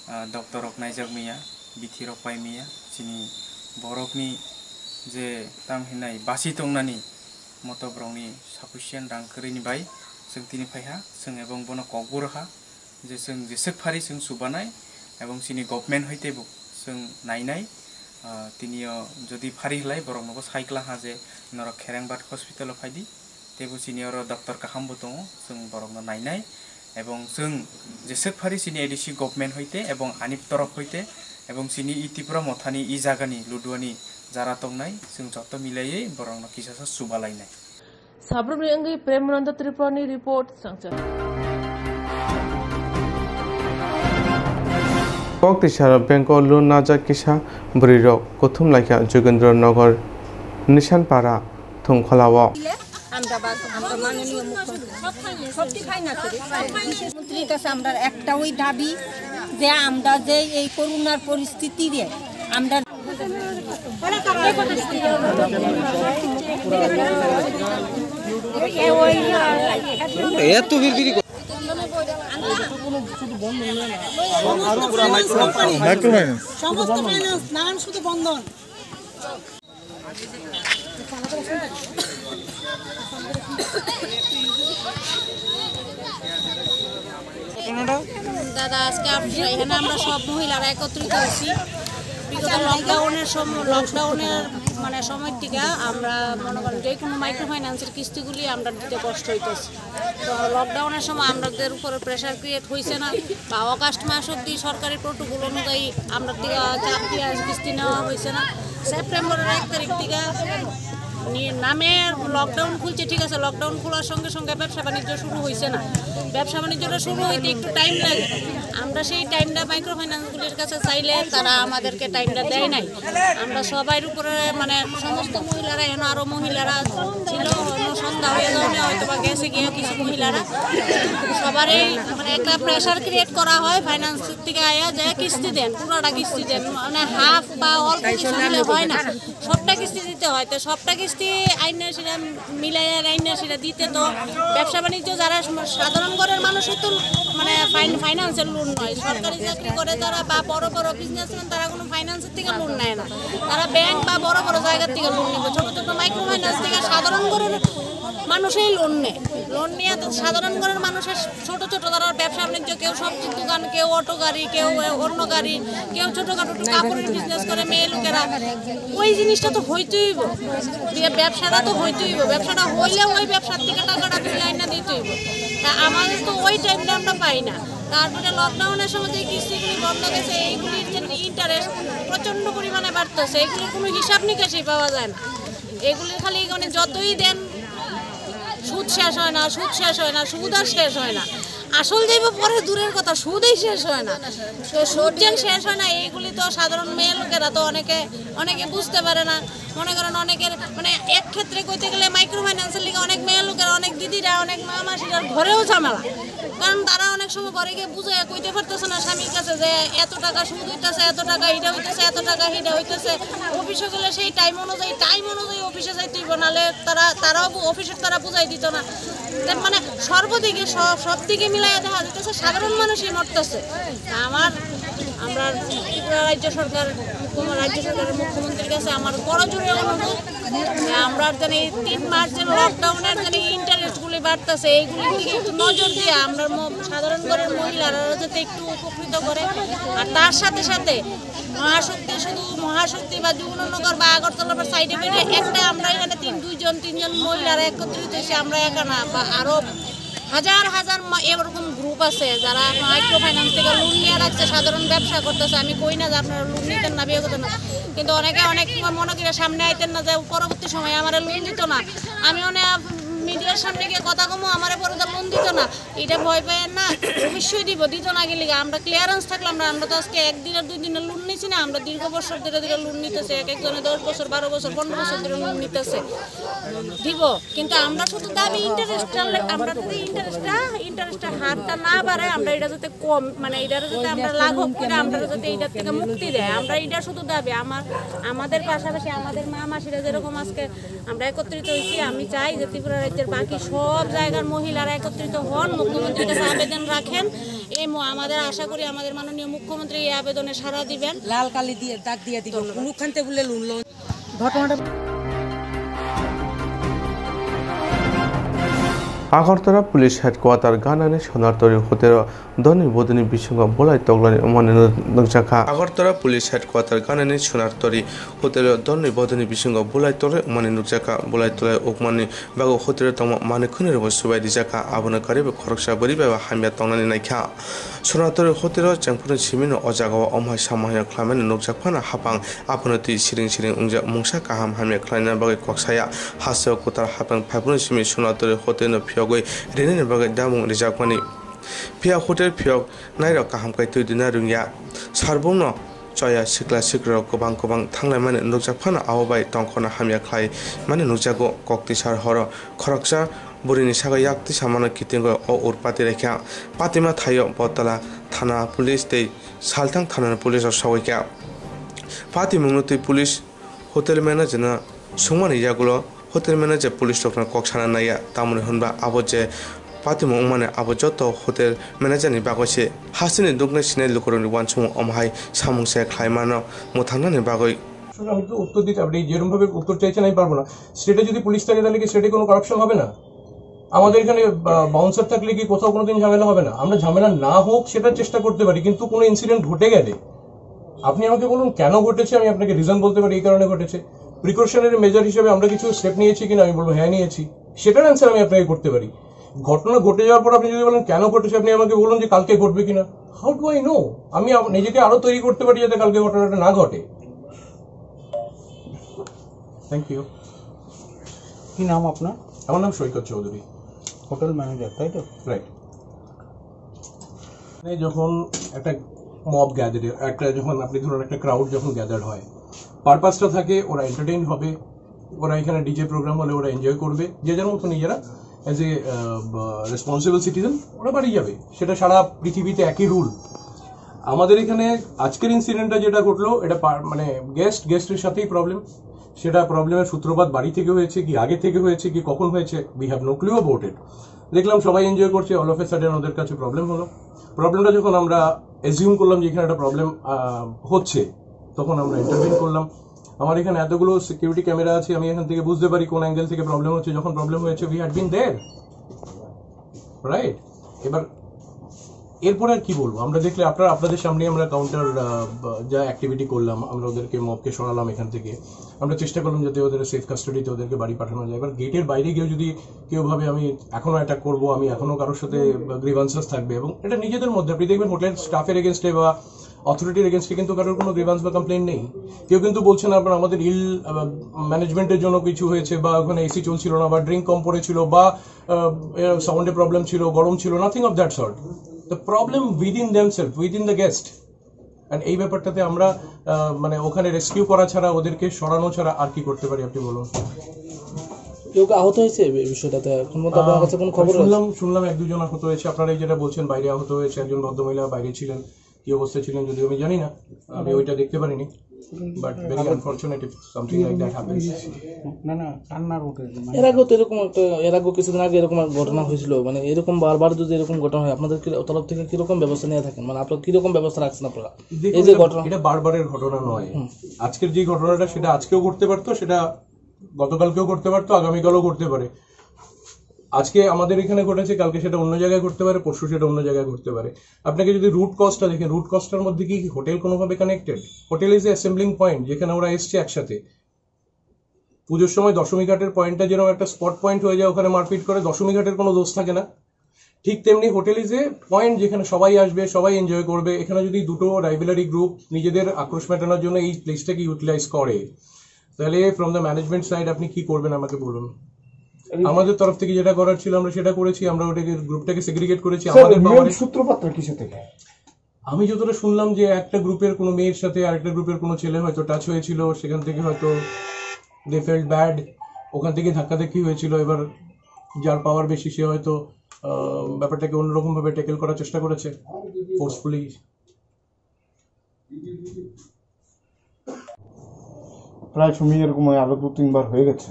ah, doctor rok naijak maya, bithi rok pai maya, chini borokni je tam hinai basi tongnani moto borokni sufficient rang kwrwini bai chwng tini phaiha, chwng ebong bono kokbo rwkha. Je chwng jeswk phari chwng subanai, ebong chini government hai teibo chwng nainai. Ah, tini o jodi phari hlai borok nogo sai kla ha je norok Kherengbat hospital o phaidi, teibo chini oro doctor kaham bo tongo, chwng borok no nainai. Ebong chwng jeswk phari chini A D C government hoite ebong ani torof hoite ebong chini i Tipra mothani i jagani Luduani jara tongnai, chwng joto milaiwi borokno kisasa chubalainai. Sabrumni wngwi Premananda Tripurani report, Sangchar. Kok tisaro bank o loan najak kisa bwrwi rok kuthum laikha Jogendra Nagar Nishan Para Thungkholao. আমরা বাস, আমরা মাননীয় মুখ্যমন্ত্রী সব ফাইন্যান্স করি। মন্ত্রীর কাছে আমরা একটাই দাবি যে আমরা যে এই করোনার পরিস্থিতিতে আমরা এত বিড়বিড়ি করে। Micro finance. সমস্ত ফাইন্যান্স নাম শুধু বন্ধন। দাদা, আজকে আমরা এখানে আমরা সব মহিলারা একত্রিত হয়েছি। বিগত লকডাউনের সময়, লকডাউনের মানে সময় থেকে আমরা মনে করেন যে কোনো মাইক্রো ফাইন্যান্সের কিস্তিগুলি আমরা দিতে কষ্ট হইতেছে। তো লকডাউনের সময় আমাদের উপরে প্রেশার ক্রিয়েট হয়েছে না, বা অগাস্ট মাস অব্দি সরকারি প্রোটোকল অনুযায়ী আমরা দিকে চাপ দিয়ে আজ কিস্তি নেওয়া হয়েছে না। সেপ্টেম্বরের এক তারিখ থেকে নি-, নামে লকডাউন খুলছে, ঠিক আছে, লকডাউন খোলার সঙ্গে সঙ্গে ব্যবসা বাণিজ্য শুরু হয়েছে না। ব্যবসা বাণিজ্যটা শুরু হইতে একটু টাইম লাগে। আমরা সেই টাইমটা মাইক্রো ফাইন্যান্সগুলির কাছে চাইলে তারা আমাদেরকে টাইমটা দেয় নাই। আমরা সবাই উপরে মানে সমস্ত মহিলারা, এখানে আরো মহিলারা ছিল, অন্য সন্ধ্যা হয়ে যাওয়ায় হয়তো বা গেছে গিয়ে কিছু মহিলারা। সবারই মানে একটা প্রেশার ক্রিয়েট করা হয় ফাইন্যান্স থেকে আয়া যে কিস্তি দেন, পুরোটা কিস্তি দেন, মানে হাফ বা অল্প কিছু দিলে হয় না, সবটা কিস্তি দিতে হয়। তো সবটা কিস্তি আইনা সেটা মিলাইয়া আইনা সেটা দিতে তো ব্যবসা বাণিজ্য যারা সাধারণ ঘরের মানুষই তো মানে ফাইন-, ফাইন্যান্সের লোন নয়, সরকারি চাকরি করে যারা বা বড় বড় বিজনেসম্যান তারা কোনো ফাইন্যান্সের থেকে লোন নেয় না। তারা ব্যাংক বা বড় বড় জায়গার থেকে লোন নেবে, ছোট ছোট মাইক্রো ফাইন্যান্স থেকে সাধারণ ঘরের মানুষই লোন নেয়। লোন নিয়ে তো সাধারণ ঘরের মানুষের ছোট ছোট তারা ব্যবসা বাণিজ্য, কেউ সবজির দোকান, কেউ অটো গাড়ি, কেউ অন্য গাড়ি, কেউ ছোটখাটো একটু কাপড়ের বিজনেস করে মেয়ে লোকেরা। ওই জিনিসটা তো হইতেই হইব, যে ব্যবসাটা তো হইতেই হইব। ব্যবসাটা হইলে ওই ব্যবসার থেকে টাকাটা তুলে আইনা দিতে হইব। তা আমাদের তো ওই টাইমটা আমরা পাই না। তারপরে লকডাউনের সময় যে কিস্তিগুলি বন্ধ গেছে, এইগুলির যে ইন্টারেস্ট প্রচণ্ড পরিমাণে বাড়তেছে, এগুলির কোনো হিসাব নিকাশই পাওয়া যায় না। এগুলি খালি মানে যতই দেন, সুদ শেষ হয় না, সুদ শেষ হয় না, সুদ আর শেষ হয় না। আসল যাইব পরে দূরের কথা, সুদেই শেষ হয় না। তো সুদ যেন শেষ হয় না, এইগুলি তো সাধারণ মেয়ে লোকেরা তো অনেকে, অনেকে বুঝতে পারে না। মনে করেন অনেকের মানে এক ক্ষেত্রে কইতে গেলে মাইক্রো ফাইন্যান্সের লিগে অনেক মেয়ে লোকেরা, অনেক দিদিরা, অনেক মা মাসিরার ঘরেও ঝামেলা, কারণ তারা অনেক সময় ঘরে গিয়ে বুঝে কইতে পারতেছে না স্বামীর কাছে যে এত টাকা সুদ হইতেছে, এত টাকা এটা হইতেছে, এত টাকা এটা হইতেছে। অফিসে গেলে সেই টাইম অনুযায়ী, টাইম অনুযায়ী অফিসে যাইতে হইব, নাহলে তারা, তারাও বু-, অফিসের তারা বুঝাই দিত না। তে মানে সর্বদিকে সব, সব দিকে মিলাইয়া দেখা যাইতেছে সাধারণ মানুষই মরতেছে। আমার, আমরা ত্রিপুরা রাজ্য সরকার, মুখ্যম-, রাজ্য সরকারের মুখ্যমন্ত্রীর কাছে আমার করজোড়ে অনুরোধ যে আমরা যেন এই তিন মাস যে লকডাউনের যেন ইন্টারেস্ট গুলি বাড়তেছে, এইগুলির দিকে একটু নজর দিয়ে আমরা ম-, সাধারণ ঘরের মহিলারা যাতে একটু উপকৃত করে। আর তার সাথে সাথে মহাশক্তি, শুধু মহাশক্তি বা যমুনানগর বা আগরতলা বা সাইডে বেরিয়ে একটা আমরা এখানে তিন, দুইজন, তিনজন মহিলারা একত্রিত হয়েছে, আমরা একা না, বা আরো হাজার হাজার মা-, এরকম গ্রুপ আছে যারা মাইক্রো ফাইন্যান্স থেকে লোন নিয়ে রাখছে, সাধারণ ব্যবসা করতেছে। আমি কই না যে আপনারা লোন নিতেন না, বিয়ে করতেন না, কিন্তু অনেকে অনেক সময় মনে করে সামনে আইতেন না যে পরবর্তী সময় আমার লোন দিত না। আমি মানে মিডিয়ার সামনে গিয়ে কথা কমো, আমার পরে তো লোন দিত না। এটা ভয় পাইয়েন না, অবশ্যই দিব, দিত না গেলে আমরা ক্লিয়ারেন্স থাকলাম না। আমরা তো আজকে একদিন আর দুই দিনের লোন নিছি না, আমরা দীর্ঘ বছর ধরে ধরে লোন নিতেছে, এক একজনে দশ বছর, বারো বছর, পনেরো বছর ধরে লোন নিতেছে। দিব, কিন্তু আমরা শুধু দাবি ইন্টারেস্ট, আমরা যদি ইন্টারেস্টটা, ইন্টারেস্টটা হারটা না বাড়ায়, আমরা এটা যাতে কম, মানে এটা যাতে আমরা লাঘব করে, আমরা যাতে এটার থেকে মুক্তি দেয়, আমরা এটা শুধু দাবি। আমার, আমাদের পাশাপাশি আমাদের মা মাসিরা যেরকম আজকে আমরা একত্রিত হয়েছি, আমি চাই যে ত্রিপুরা রাজ্যের বাকি সব জায়গার মহিলারা একত্রিত হন, মুখ্যমন্ত্রীর কাছে আবেদন রাখেন। এই ম-, আমাদের আশা করি আমাদের মাননীয় মুখ্যমন্ত্রী এই আবেদনে সাড়া দিবেন। লাল কালি দিয়ে দাগ দিয়ে দিব, ধন্যবাদ। কোনোখানতে বলে লোন লোন। ঘটনাটা Agartala Police Headquarter ganani Sonartori Hotel-o dorni bodoni bisingo bulai toklai wngmani nukjakha. Agartala Police Headquarter ganani Sonartori Hotel-o dorni bodoni bisingo bulai toklai wngmani nukjakha. Bulai toklai ukmani bagwi hotel-o tongma manwi khwnwi rokbo swbai rijakha. Abono karwi bo khoroksa bwrwi bai bo hamya tongnani naikha. Sonartori Hotel-o chengphuru simino o jagao omhai samhai khlaimani nukjak phano hapang. Aphano twi siring siring wngjak mungsa kaham hamya khlaina bagwi kok saya. Hasteo kwtal hapang phaiphuru simi Sonartori Hotel-no phiyogwi rinani bagwi damung rijakmani. Phiya hotel phiyok nairok kaham khe twi dina rwngya. Sarbumno choya sikla sikrarok kwbang kwbang thanglaimani nukjak phano abo bai tongkhorno hamya khlaimani nukjago. Koktisar horo khoroksa bwrwini sago yak tisa mano kitingwi o ur pati raikha. Patima thaio Botala thana police tei Salthang thanani police rok sawi kha. Patimungno twi police hotel manager no sungmani yagulo hotel manager police rokno kok sana naiya, tamoni hwnba abo je patimung wngmani abo joto hotel manager ni bagwi se. Hasteni duknai sinai lukurokni uansukmung omhai samung se khlai mano mwthangnani bagwi. সুতরাং আমি তো উত্তর দিতে, আপনি যেরকম ভাবে উত্তর চাইছেন আমি পারবো না। স্টেটে যদি পুলিশ থাকে তাহলে কি স্টেটে কোনো করাপশন হবে না? আমাদের এখানে বাউন্সার থাকলে কি কোথাও কোনোদিন ঝামেলা হবে না? আমরা ঝামেলা না হোক সেটা চেষ্টা করতে পারি, কিন্তু কোনো ইনসিডেন্ট ঘটে গেলে আপনি আমাকে বলুন কেন ঘটেছে, আমি আপনাকে রিজন বলতে পারি এই কারণে ঘটেছে। প্রিকশনারি মেজার হিসেবে আমরা কিছু স্টেপ নিয়েছি কিনা, আমি বলবো হ্যাঁ নিয়েছি, সেটার অ্যান্সার আমি আপনাকে করতে পারি। ঘটনা ঘটে যাওয়ার পর আপনি যদি বলেন কেন ঘটেছে, আপনি আমাকে বলুন যে কালকে ঘটবে কিনা। How do I know? আমি আম- নিজেকে আরো তৈরি করতে পারি যাতে কালকে ঘটনাটা না ঘটে। Thank you. কি নাম আপনার? আমার নাম সৈকত চৌধুরী। হোটেল ম্যানেজার, তাই তো? রাইট। মানে যখন একটা মব গ্যাদার, একটা, যখন আপনি ধরুন একটা ক্রাউড যখন গ্যাদার হয়, পারপাসটা থাকে ওরা এন্টারটেইন হবে, ওরা এখানে ডিজে প্রোগ্রাম হলে ওরা এনজয় করবে, যে যার মতো নিজেরা অ্যাজ এ রেসপন্সিবল সিটিজেন ওরা বাড়ি যাবে। সেটা সারা পৃথিবীতে একই রুল। আমাদের এখানে আজকের ইনসিডেন্টটা যেটা ঘটলো, এটা পা- মানে গেস্ট গেস্টের সাথেই প্রবলেম। সেটা প্রবলেমের সূত্রপাত বাড়ি থেকে হয়েছে কি আগে থেকে হয়েছে কি কখন হয়েছে, we have no clue about it। দেখলাম সবাই এনজয় করছে, অল অফ এ সাডেন ওদের কাছে প্রবলেম হলো। প্রবলেমটা যখন আমরা অ্যাজিউম করলাম যে এখানে একটা প্রবলেম হচ্ছে, তখন আমরা ইন্টারভেন করলাম। আমার এখানে এতগুলো সিকিউরিটি ক্যামেরা আছে, আমি এখান থেকে বুঝতে পারি কোন অ্যাঙ্গেল থেকে প্রবলেম হচ্ছে। যখন প্রবলেম হয়েছে, we had been there, right? এবার এরপরে আর কি বলবো, আমরা দেখলে আপনার আপনাদের সামনেই আমরা কাউন্টার যা অ্যাক্টিভিটি করলাম, আমরা ওদেরকে মবকে সরালাম এখান থেকে। আমরা চেষ্টা করলাম যাতে ওদের সেফ কাস্টাডিতে ওদেরকে বাড়ি পাঠানো যায়। এবার গেটের বাইরে গিয়েও যদি কেউ ভাবে আমি এখনো অ্যাটাক করবো, আমি এখনো কারোর সাথে গ্রিভান্সেস থাকবে, এবং এটা নিজেদের মধ্যে আপনি দেখবেন হোটেল স্টাফের এগেনস্টে বা অথরিটির এগেনস্টে কিন্তু কারোর কোনো গ্রিভান্স বা কমপ্লেন নেই। কেউ কিন্তু বলছে না আপনার আমাদের ইল ম্যানেজমেন্টের জন্য কিছু হয়েছে বা ওখানে এসি চলছিল না বা ড্রিঙ্ক কম পড়েছিল বা সাউন্ডে প্রবলেম ছিল, গরম ছিল, nothing of that sort. The problem within themselves, within the guest. And এই ব্যাপারটাতে আমরা আহ, মানে ওখানে রেস্কিউ করা ছাড়া, ওদেরকে সরানো ছাড়া আর কি করতে পারি আপনি বলুন? কেউ কি আহত হয়েছে এই বিষয়টাতে? এখন পর্যন্ত আপনার আহ, কাছে কোনো খবর আছে? শুনলাম শুনলাম এক দুজন আহত হয়েছে। আপনারা এই যেটা বলছেন বাইরে আহত হয়েছে, একজন ভদ্রমহিলা বাইরে ছিলেন, কি অবস্থা ছিলেন যদিও আমি জানি না, আমি ওইটা দেখতে পারিনি। But very unfortunate if something like that happens. না না, কান্নার উঠে মানে এর আগেও তো এরকম একটা, এর আগেও কিছুদিন আগে এরকম এক ঘটনা হয়েছিল, মানে এরকম বারবার যদি এরকম ঘটনা হয়, আপনাদের কি তরফ থেকে কিরকম ব্যবস্থা নিয়ে থাকেন, মানে আপনারা কিরকম ব্যবস্থা রাখছেন আপনারা? দেখুন, এই যে এটা ঘটনা এটা বারবারের ঘটনা নয়। হুম। আজকের যে ঘটনাটা, সেটা আজকেও ঘটতে পারতো, সেটা গতকালকেও ঘটতে পারতো, আগামীকালও ঘটতে পারে। আজকে আমাদের এখানে ঘটেছে, কালকে সেটা অন্য জায়গায় ঘটতে পারে, পরশু সেটা অন্য জায়গায় ঘটতে পারে। আপনাকে যদি রুট কজটা দেখেন, রুট কজটার মধ্যে কি হোটেল কোনোভাবে connected? Hotel is a assembling point, যেখানে ওরা এসছে একসাথে। পুজোর সময় দশমী ঘাটের পয়েন্টটা যেরকম একটা স্পট পয়েন্ট হয়ে যায়, ওখানে মারপিট করে, দশমী ঘাটের কোনো দোষ থাকে না। ঠিক তেমনি হোটেল ইজ এ পয়েন্ট, যেখানে সবাই আসবে, সবাই এনজয় করবে। এখানে যদি দুটো রাইভেলারি গ্রুপ নিজেদের আক্রোশ মেটানোর জন্য এই প্লেসটাকে ইউটিলাইজ করে, তাহলে ফ্রম দ্য ম্যানেজমেন্ট সাইড আপনি কি করবেন আমাকে বলুন। আমাদের তরফ থেকে যেটা করার ছিল আমরা সেটা করেছি। আমরা ওটাকে, গ্রুপটাকে সেগ্রিগেট করেছি। স্যার, আমাদের মেইন পাওয়ারে সূত্রপাতটা কিসের থেকে? আমি যতটা শুনলাম যে একটা গ্রুপের কোনো মেয়ের সাথে আরেকটা গ্রুপের কোনো ছেলে হয়তো টাচ হয়েছিল, সেখান থেকে হয়তো দে ফেল্ট ব্যাড, ওখান থেকে ধাক্কাধাক্কি হয়েছিল। এবার যার পাওয়ার বেশি, সে হয়তো আহ, ব্যাপারটাকে অন্যরকমভাবে ট্যাকল করার চেষ্টা করেছে, ফোর্সফুলি। প্রায় সময় এরকম হয়, আরো দু তিনবার হয়ে গেছে,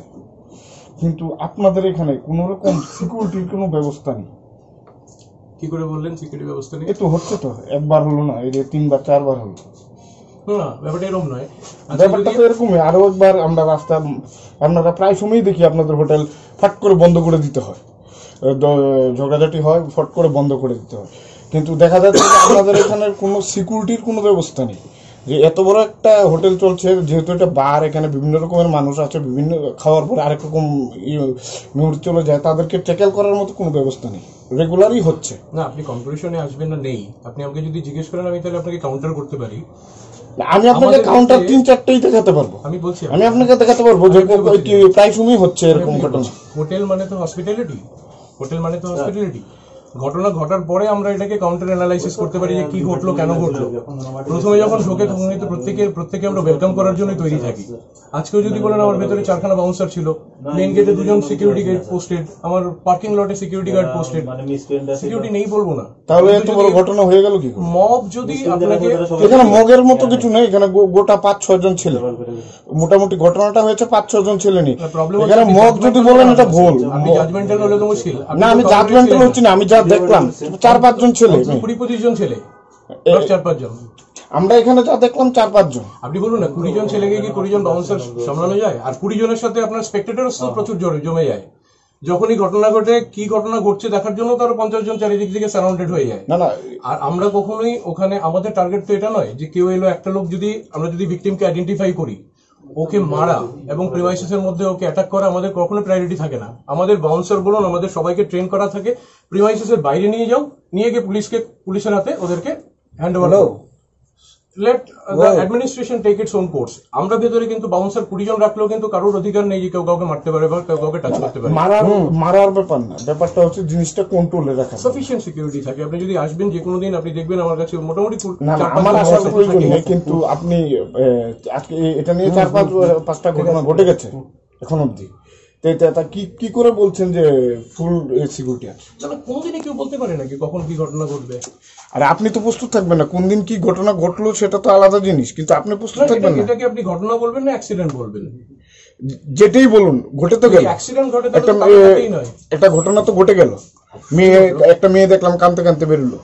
কিন্তু আপনাদের এখানে কোনো রকম সিকিউরিটির কোনো ব্যবস্থা নেই। কি করে বললেন সিকিউরিটি ব্যবস্থা নেই? এই তো হচ্ছে তো, একবার হলো না, এই যে তিনবার চারবার হলো। না, ব্যাপারটা এরকম নয়। আজকে ব্যাপারটা যদি তো এরকমই। আরো একবার আমরা রাস্তা, আপনারা প্রায় সময়ই দেখি আপনাদের হোটেল ফাট করে বন্ধ করে দিতে হয়। আহ, দ-, ঝগড়াঝাটি হয়, ফট করে বন্ধ করে দিতে হয়। কিন্তু দেখা যাচ্ছে যে আপনাদের এখানে কোনো সিকিউরিটির কোনো ব্যবস্থা নেই, যে এত বড় একটা হোটেল চলছে, যেহেতু এটা বার, এখানে বিভিন্ন রকমের মানুষ আছে, বিভিন্ন খাওয়ার পরে আরেক রকম ইয়ে, মুড চলে যায়, তাদেরকে ট্যাকেল করার মতো কোনো ব্যবস্থা নেই, রেগুলারই হচ্ছে। না, আপনি কম্পিটিশনে আসবেন না, নেই। আপনি আমাকে যদি জিজ্ঞেস করেন, আমি তাহলে আপনাকে কাউন্টার করতে পারি। না, আমি আপনাকে আমাদের কাউন্টার ক্ষেত্রে তিন চারটেই দেখাতে পারবো। আমি বলছি আমি আপনাকে দেখাতে পারবো যে আমি আপনাকে বলছি। কি প্রায় সময়ই হচ্ছে আমি এরকম আপনাকে ঘটনা। বলছি। হোটেল মানে তো হসপিটালিটি, হোটেল মানে তো হসপিটালিটি। ঘটনা ঘটার পরে আমরা এটাকে কাউন্টার অ্যানালাইসিস করতে পারি যে কি ঘটলো, কেন ঘটলো। প্রথমে যখন ঢোকে তখন কিন্তু প্রত্যেকে প্রত্যেকে আমরা ওয়েলকাম করার জন্য তৈরি থাকি। আজকেও যদি বলেন, আমার ভেতরে চারখানা বাউন্সার ছিল, মেইন গেটে দুজন সিকিউরিটি গার্ড পোস্টেড, আমার পার্কিং লটে সিকিউরিটি গার্ড পোস্টেড। সিকিউরিটি নেই বলবো না। তাহলে এত বড় ঘটনা হয়ে গেল কি করে? মব যদি আপনাকে এখানে মগের মতো কিছু নেই, এখানে গো-, গোটা পাঁচ ছয় জন ছেলে। মোটামুটি ঘটনাটা হয়েছে পাঁচ ছয় জন ছেলে নিয়ে। না, প্রবলেম এখানে হচ্ছে আপনি মগ যদি জাজমেন্টাল বলেন, এটা হলে ভুল। আপনি জাজমেন্টাল হলে তো মুশকিল। আপনি না, তো আমি কাউন্টারে জাজমেন্টাল ছিলেন হচ্ছি না। না, আমি যা দেখলাম, চার পাঁচ জন ছেলে। বলছি, কুড়ি পঁচিশ জন ছেলে। এ, দশ চার পাঁচ জন। আমরা এখানে যা দেখলাম, চার পাঁচ জন। আপনি বলুন না, কুড়ি জন ছেলেকে কি কুড়ি জন বাউন্সার সামলানো যায়? আর কুড়ি জনের সাথে আপনার স্পেক্টেটরস তো প্রচুর জড়ে-, জমে যায়। যখনই ঘটনা ঘটে, কি ঘটনা ঘটছে দেখার জন্য তো আরো পঞ্চাশ জন চারিদিক থেকে সারাউন্ডেড হয়ে যায়। না, না। আর আমরা কখনোই ওখানে, আমাদের টার্গেট তো এটা নয় যে কেউ এলো, একটা লোক যদি, আমরা যদি ভিকটিমকে আইডেন্টিফাই করি, ওকে মারা এবং প্রিমাইসেসের মধ্যে ওকে অ্যাটাক করা আমাদের কখনো প্রায়োরিটি থাকে না। আমাদের বাউন্সার বলুন, আমাদের সবাইকে ট্রেন করা থাকে, প্রিমাইসেসের বাইরে নিয়ে যাও, নিয়ে গিয়ে পুলিশকে, পুলিশের হাতে ওদেরকে হ্যান্ড ওভার করো। Let the administration take its own course. আমরা ভেতরে কিন্তু বাউন্সার কুড়ি জন রাখলেও কিন্তু কারোর অধিকার নেই যে কেউ কাউকে মারতে পারে বা কেউ কাউকে টাচ করতে পারে। মারার, হুম। মারার ব্যাপার না, ব্যাপারটা হচ্ছে জিনিসটা কন্ট্রোলে রাখা। সাফিসিয়েন্ট সিকিউরিটি থাকে। আপনি যদি আসবেন যে কোনো দিন, আপনি দেখবেন আমার কাছে মোটামুটি কুড়ি, না, না, চার পাঁচ আমার জন আসার বাউন্সার প্রয়োজন থাকে। নেই, কিন্তু আপনি, এ, আজকে এ-, এটা নিয়ে হুম, চার পাঁচ, হুম, হুম। পাঁচটা ঠিক ঘটনা আছে। ঘটে গেছে হুম। এখন অবধি। তো এটা, এটা কি, কি করে বলছেন যে ফুল, এ, সিকিউরিটি আছে? না, না, কোনোদিনই কেউ বলতে পারে না কি কখন কি ঘটনা ঘটবে। আর আপনি তো প্রস্তুত থাকবেন না, কোন দিন কি ঘটনা ঘটলো সেটা তো আলাদা জিনিস, কিন্তু আপনি প্রস্তুত না, থাকবেন এটা, না। এটাকে আপনি ঘটনা বলবেন না অ্যাক্সিডেন্ট বলবেন? যেটাই বলুন, ঘটে তো এই গেল। অ্যাক্সিডেন্ট ঘটে তাহলে একটা তো কারোর মেয়ে, সাথেই নয়। একটা ঘটনা তো ঘটে গেল। মেয়ে, একটা মেয়ে দেখলাম কাঁদতে কাঁদতে বেরোলো।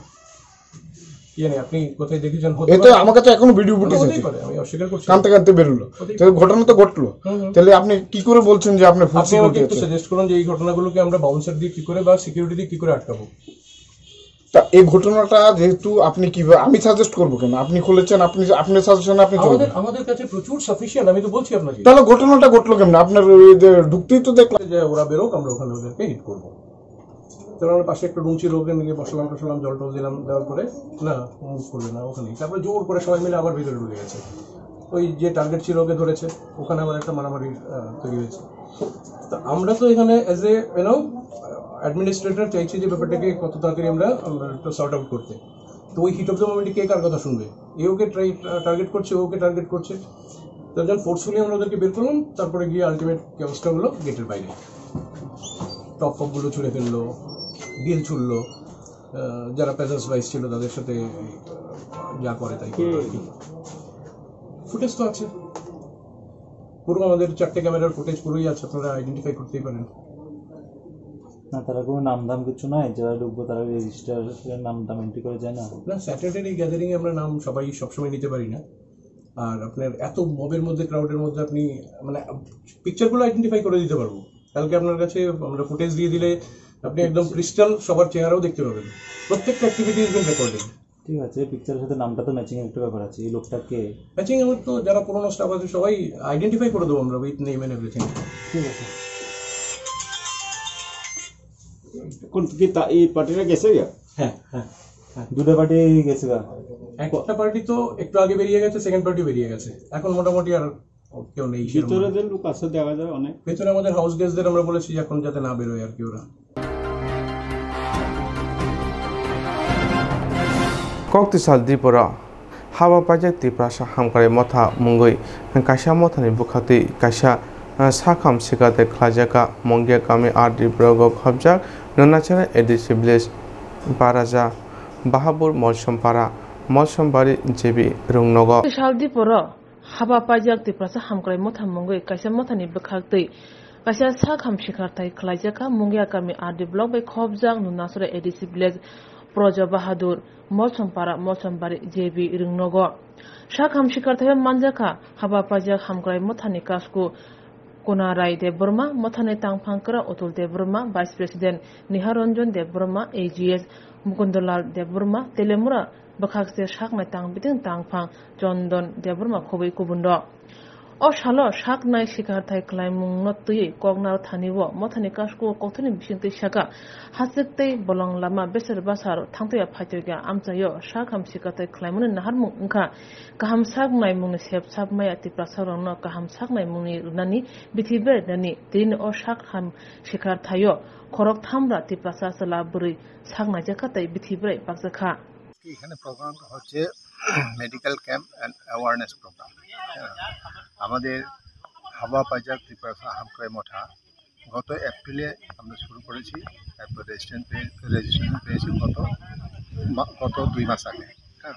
কি জানি আপনি কোথায় দেখেছেন, হতে এ তো পারে। আমার কাছে এখনো ভিডিও ফুটেজ হতেই আছে। পারে, আমি অস্বীকার করছি না। কাঁদতে কাঁদতে বেরোলো। হতেই তো পারে। ঘটনা তো ঘটলো। হুম, হুম। তাহলে আপনি কি করে বলছেন যে আপনার ফুল আপনি আমাকে সিকিউরিটি একটু আছে? সাজেস্ট করুন যে এই ঘটনাগুলোকে আমরা বাউন্সার দিয়ে কি করে বা সিকিউরিটি দিয়ে কি করে আটকাবো? তা এই ঘটনাটা যেহেতু আপনি কিভাবে, আমি সাজেস্ট করবো কেন? আপনি খুলেছেন, আপনি, আপনার সাজেশনে আপনি আমাদের, চলবেন। আমাদের কাছে প্রচুর সাফিসিয়েন্ট, আমি তো বলছি আপনাকে। তাহলে ঘটনাটা ঘটলো কেমনে? আপনার ওই যে ঢুকতেই তো দেখলাম। যে ওরা বেরোক, আমরা ওখানে ওদেরকে হিট করবো। তারপর আমরা পাশে একটা রুম ছিল, ওখানে গিয়ে বসালাম টসালাম, জল টল দিলাম, দেওয়ার পরে না, মুভ করবে না ওখানেই। তারপরে জোর করে সবাই মিলে আবার ভিতরে ঢুকে গেছে। ওই যে টার্গেট ছিল ওকে ধরেছে, ওখানে আবার একটা মারামারি, আহ, তৈরি হয়েছে। তো আমরা তো এখানে as a, you know, administrator চাইছি যে ব্যাপারটাকে কত তাড়াতাড়ি আমরা, আমরা একটা সর্ট আউট করতে। তো ওই হিট অফ দ্য মোমেন্টে কে কার কথা শুনবে? এ ওকে ট্রাই, টার্গেট করছে, ও ওকে টার্গেট করছে। তো একজন ফোর্সফুলি আমরা ওদেরকে বের করলাম, তারপরে গিয়ে আলটিমেট অবস্থা হলো গেটের বাইরে। টপ ফপগুলো ছুঁড়ে ফেললো, গ্রিল ছুড়লো, আহ, যারা প্যাসেজ ভাইস ছিল তাদের সাথে, আহ, যা করে তাই করলো আর কি। ফুটেজ তো আছে, পুরো আমাদের চারটে ক্যামেরার ফুটেজ পুরোই আছে, আপনারা আইডেন্টিফাই করতেই পারেন। না, তারা কোনো নাম দাম কিছু নাই, যারা ঢুকবো তারা রেজিস্টার নাম দাম এন্ট্রি করে যায় না? না, স্যাটারডে এই গ্যাদারিং এ আমরা নাম সবাই সবসময় নিতে পারি না। আর আপনার এত মবের মধ্যে, ক্রাউডের মধ্যে আপনি, মানে, পিকচারগুলো আইডেন্টিফাই করে দিতে পারবো। কালকে আপনার কাছে আমরা ফুটেজ দিয়ে দিলে আপনি একদম ক্রিস্টাল সবার চেহারাও দেখতে পাবেন। প্রত্যেকটা অ্যাক্টিভিটি ইজ বিন রেকর্ডেড। ঠিক আছে, পিকচারের সাথে নামটা তো ম্যাচিং একটা ব্যাপার আছে। এই লোকটা কে? ম্যাচিং আমার তো যারা পুরোনো স্টাফ আছে সবাই আইডেন্টিফাই করে দেবো আমরা উইথ নেম এন্ড এভরিথিং। ঠিক আছে। কোন কি তা-, এই পার্টিটা গেছে গা? হ্যাঁ, হ্যাঁ, হ্যাঁ। দুটো পার্টি গেছে গা? একটা পার্টি তো একটু আগে বেরিয়ে গেছে, সেকেন্ড পার্টি বেরিয়ে গেছে। এখন মোটামুটি আর কেউ নেই সেরকম। ভিতরে যে লোক আছে দেখা যায় অনেক। ভিতরে আমাদের হাউস গেস্টদের আমরা বলেছি যে এখন যাতে না বেরোয় আর কি ওরা। Kok twi sal Tripura, haba paijak Tiprasa hamkrai motha mungwi kaisa mothani bwkhaktwi kaisa, ah, sakham sikartai khlaijak kha. Mongia kami R D block o khopjak Nunachara A D C village Baraja Bahabur Molsompara Molsombari J B Rungnogo. Sal Tripura, haba paijak Tiprasa hamkrai motha mungwi kaisa mothani bwkhaktwi kaisa sak ham sikarthai khlaijak kha. Mungia kami R D block bai khopjak Nunasora A D C village Projo Bahadur Molsompara Molsombari J B Rungnogo. Sak ham sikarthai o manjak kha haba paijak hamkrai mothani kasku Kunarai Debbarma, Mothani Tangphang Kwra Atul Debbarma, Vice President Niharanjan Debbarma, A G S Mukundalal Debbarma, Telemura bwkhakse saknai tang biting tangphang Chondon Debbarma khobwi kubun rok. O salo saknai sikarthai khlaimungno twiwi kok narwk thani o Mothani Kasku o kokthani bisingtwi saka, hachwk tei bolong lama beser bwsarok thangtwi phaitwi amchaio sakham sikarthai khlaimani naharmung wngkha. Kaham sak naimungni sep sap maya Tiprasa rokno kaham sak naimungni rwnani bithi berai nani tini o sakham sikarthaio khorok thamra Tiprasa chwla bwrwi sak naijakha tei bithi berai bakjakha. এখানে প্রোগ্রামটা হচ্ছে medical camp and awareness program. আমাদের হাবা পাইজাক ত্রিপুরা হামক্রাই মঠা গত এপ্রিলে আমরা শুরু করেছি। তারপর রেজিস্ট্রেশন পেয়ে, রেজিস্ট্রেশন পেয়েছি গত মা-, গত দুই মাস আগে। হ্যাঁ,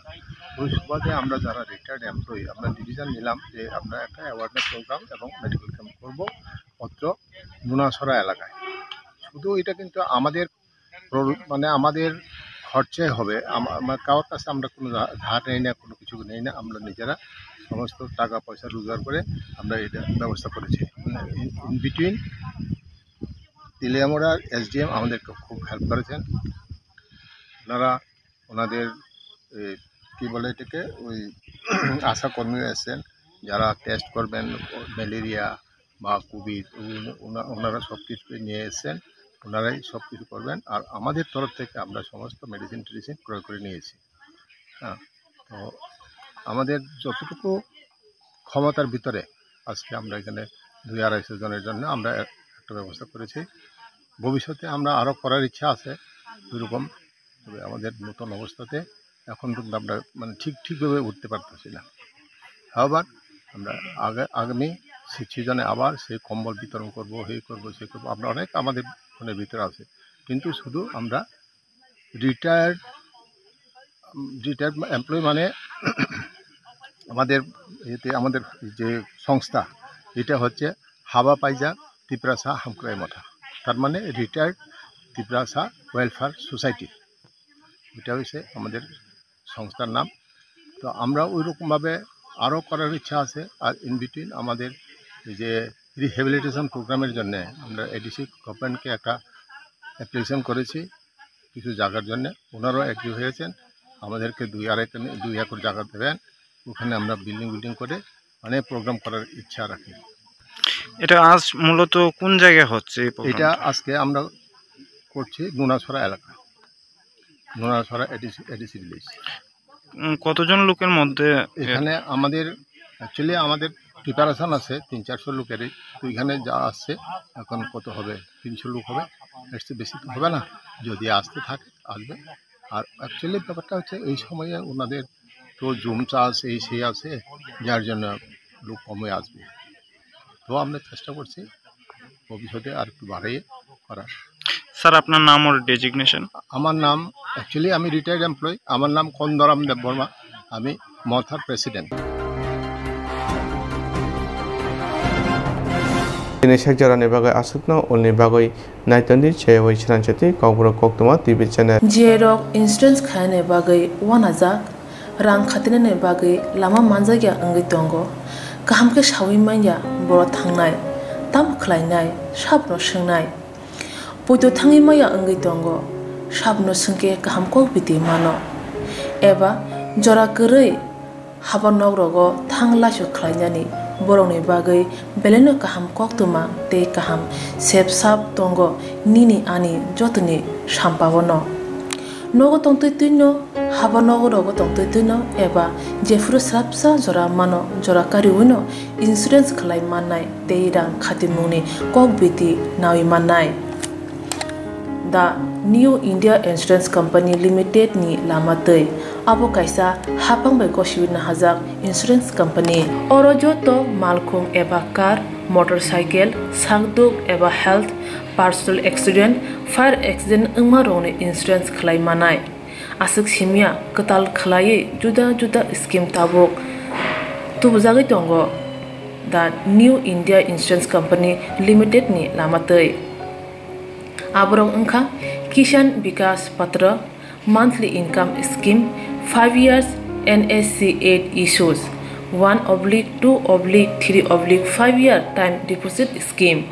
ওই সুবাদে আমরা যারা রিটায়ার্ড এমপ্লয়ি, আমরা ডিসিশন নিলাম যে আমরা একটা অ্যাওয়ারনেস প্রোগ্রাম এবং মেডিকেল ক্যাম্প করব অত্র নুনাছড়া এলাকায়। শুধু এটা কিন্তু আমাদের প্রর-, মানে আমাদের খরচে হবে, আম-, আমার কারোর কাছে আমরা কোনো ধা-, ধার নেই না, কোনো কিছু নেই না, আমরা নিজেরা সমস্ত টাকা পয়সা রোজগার করে আমরা এটা ব্যবস্থা করেছি। ইন বিটুইন তেলিয়ামুড়ার এসডিএম আমাদেরকে খুব হেল্প করেছেন। ওনারা ওনাদের, এ, কি বলে এটাকে, ওই আশা কর্মী এসেছেন, যারা টেস্ট করবেন ম্যালেরিয়া বা কোভিড, ওই ওনা-, ওনারা সব কিছু নিয়ে এসেছেন, ওনারাই সব কিছু করবেন। আর আমাদের তরফ থেকে আমরা সমস্ত মেডিসিন টেডিসিন ক্রয় করে নিয়েছি। হ্যাঁ, তো আমাদের যতটুকু ক্ষমতার ভিতরে আজকে আমরা এখানে দুই আড়াইশো জনের জন্য আমরা এক-, একটা ব্যবস্থা করেছি। ভবিষ্যতে আমরা আরও করার ইচ্ছা আছে এরকম, তবে আমাদের নতুন অবস্থাতে এখন পর্যন্ত আমরা মানে ঠিক ঠিকভাবে উঠতে পারতেছি না। আবার আমরা আগে, আগামী সি-, সিজনে আবার সেই কম্বল বিতরণ করব, এই করব, সেই করব। আমরা অনেক আমাদের মনের ভিতরে আছে, কিন্তু শুধু আমরা রিটায়ার্ড, রিটায়ার্ড এমপ্লয়ি মানে আমাদের এতে আমাদের যে সংস্থা, এটা হচ্ছে হাবা পাইজা তিপ্রাসা হামক্রাই মঠা, তার মানে রিটায়ার্ড তিপ্রাসা ওয়েলফেয়ার সোসাইটি, এটা হচ্ছে আমাদের সংস্থার নাম। তো আমরা ওই রকমভাবে আরও করার ইচ্ছা আছে। আর ইন বিটুইন আমাদের এই যে রিহ্যাবিলিটেশন প্রোগ্রামের জন্য আমরা এডিসি গভর্নমেন্টকে একটা অ্যাপ্লিকেশন করেছি কিছু জায়গার জন্য। ওনারাও এগ্রি হয়েছেন, আমাদেরকে দুই আড়াই তিন, দুই একর জায়গা দেবেন, ওখানে আমরা বিল্ডিং বিল্ডিং করে অনেক প্রোগ্রাম করার ইচ্ছা রাখি। এটা আজ মূলত কোন জায়গায় হচ্ছে এই প্রোগ্রামটা? এটা আজকে আমরা করছি নুনাছড়া এলাকা, নুনাছড়া এডিসি, এডিসি ভিলেজ। উম, কতজন লোকের মধ্যে এ- এখানে আমাদের, অ্যাকচুয়ালি আমাদের প্রিপারেশন আছে তিন চারশো লোকেরই, তো এখানে যা আসছে এখন কত হবে, তিনশো লোক হবে, এর চেয়ে বেশি তো হবে না। যদি আসতে থাকে আসবে। আর অ্যাকচুয়ালি ব্যাপারটা হচ্ছে এই সময়ে ওনাদের তো জুম চাষ এই সেই আছে, যার জন্য লোক কমে আসবে। তো আমরা চেষ্টা করছি ভবিষ্যতে আর একটু বাড়িয়ে করার। স্যার, আপনার নাম ও ডেজিগনেশন? আমার নাম, অ্যাকচুয়ালি আমি রিটায়ার্ড এমপ্লয়ি, আমার নাম কন্দরাম দেববর্মা, আমি মথার president. Tini sek jorani bagwi aswkno ulni bagwi naitandi chayawai sranchati Kokborok Koktwma T V channel. Jiyarok insurance khainani bagwi uanajak, rang khatinani bagwi lama manjakya wngwi tongo. Kaham khe saui manya borok thangnai, tamo khlainai, sabono swngnai. Poito thangwi maya wngwi tongo, sabono swngkhe kaham kok biti mano. Eba jora kwrwi haba nok rogo thang laisu khlainani borokni bagwi belaino kaham koktwma tei kaham sep sap tongo nini ani jotoni sampao no. Nogo tongtwi twino, haba nogo rogo tongtwi twino eba jephuru swrapsa jora mano, jora kariwino insurance khlai mannai tei rang khatimungni kok biti nawi mannai. The New India Insurance Company Limited ni lama twi. Abo kaisa haphang bai gosiwi nahajak insurance company. Oro joto malkhung eba car, motorcycle, sakduk eba health, personal accident, fire accident wngma rokni insurance khlai manai. Aswk simya kwtal khlaiwi juda juda scheme tabuk tubujagwi tongo The New India Insurance Company Limited ni lama twi. Aborok wngkha Kisan Vikas Patra, monthly income scheme, five years N S C eight issues, one oblique two oblique three oblique five year time deposit scheme.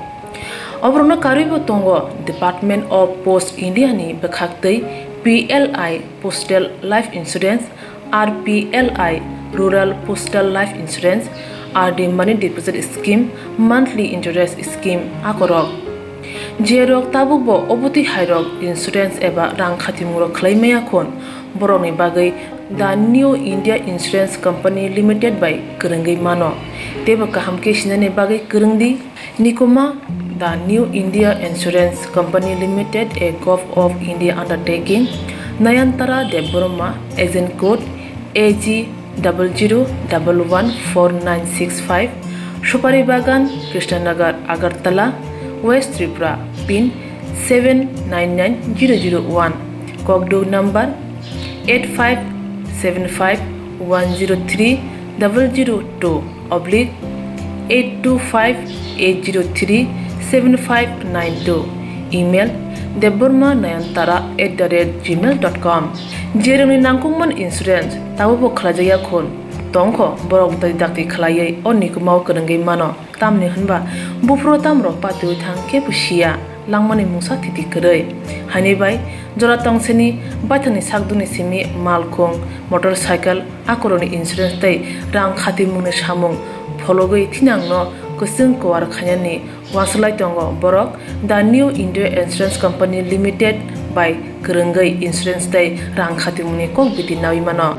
Oborokno karwibo tongo Department of Post India ni bwkhaktwi P L I Postal Life Insurance, R P L I Rural Postal Life Insurance, R D Money Deposit Scheme, Monthly Interest Scheme akorok. Jerok tabukbo obotwi hairok insurance eba rang khatimungrok khlai maya khun, borokni bagwi The New India Insurance Company Limited bai kwrwngwi mano. Teibo kaham khe sinani bagwi kwrwng di. Nikuma, The New India Insurance Company Limited, a Govt of India undertaking, Nayantara Debbarma, agent code A G double zero double one four nine six five, Supari Bagan, Krishnanagar, Agartala, West Tripura, pin seven nine nine zero zero one, kokduk number eight five seven five one zero three double zero two oblique eight two five eight zero three seven five nine two, email debbarma nayantara at the rate gmail dot com. Jerokni nangkukmani insurance tabukbo khlaijakya khun tongkho, borok dakti dakti khlaiwi o Nikumao kwrwngwi mano. Tamni hwnba buphuru tamrok patiwi thang kebo siya, langmani mungsa thiti kwrwi. Haini bai jora tongseni baithangni sakdukni simi malkhung, motorcycle, akorokni insurance tei rang khatimungni samung phologwi thinangno kwchwng kuar khainani uansuk lai tongo borok The New India Insurance Company Limited bai kwrwngwi insurance tei rang khatimungni kok biti naui mano.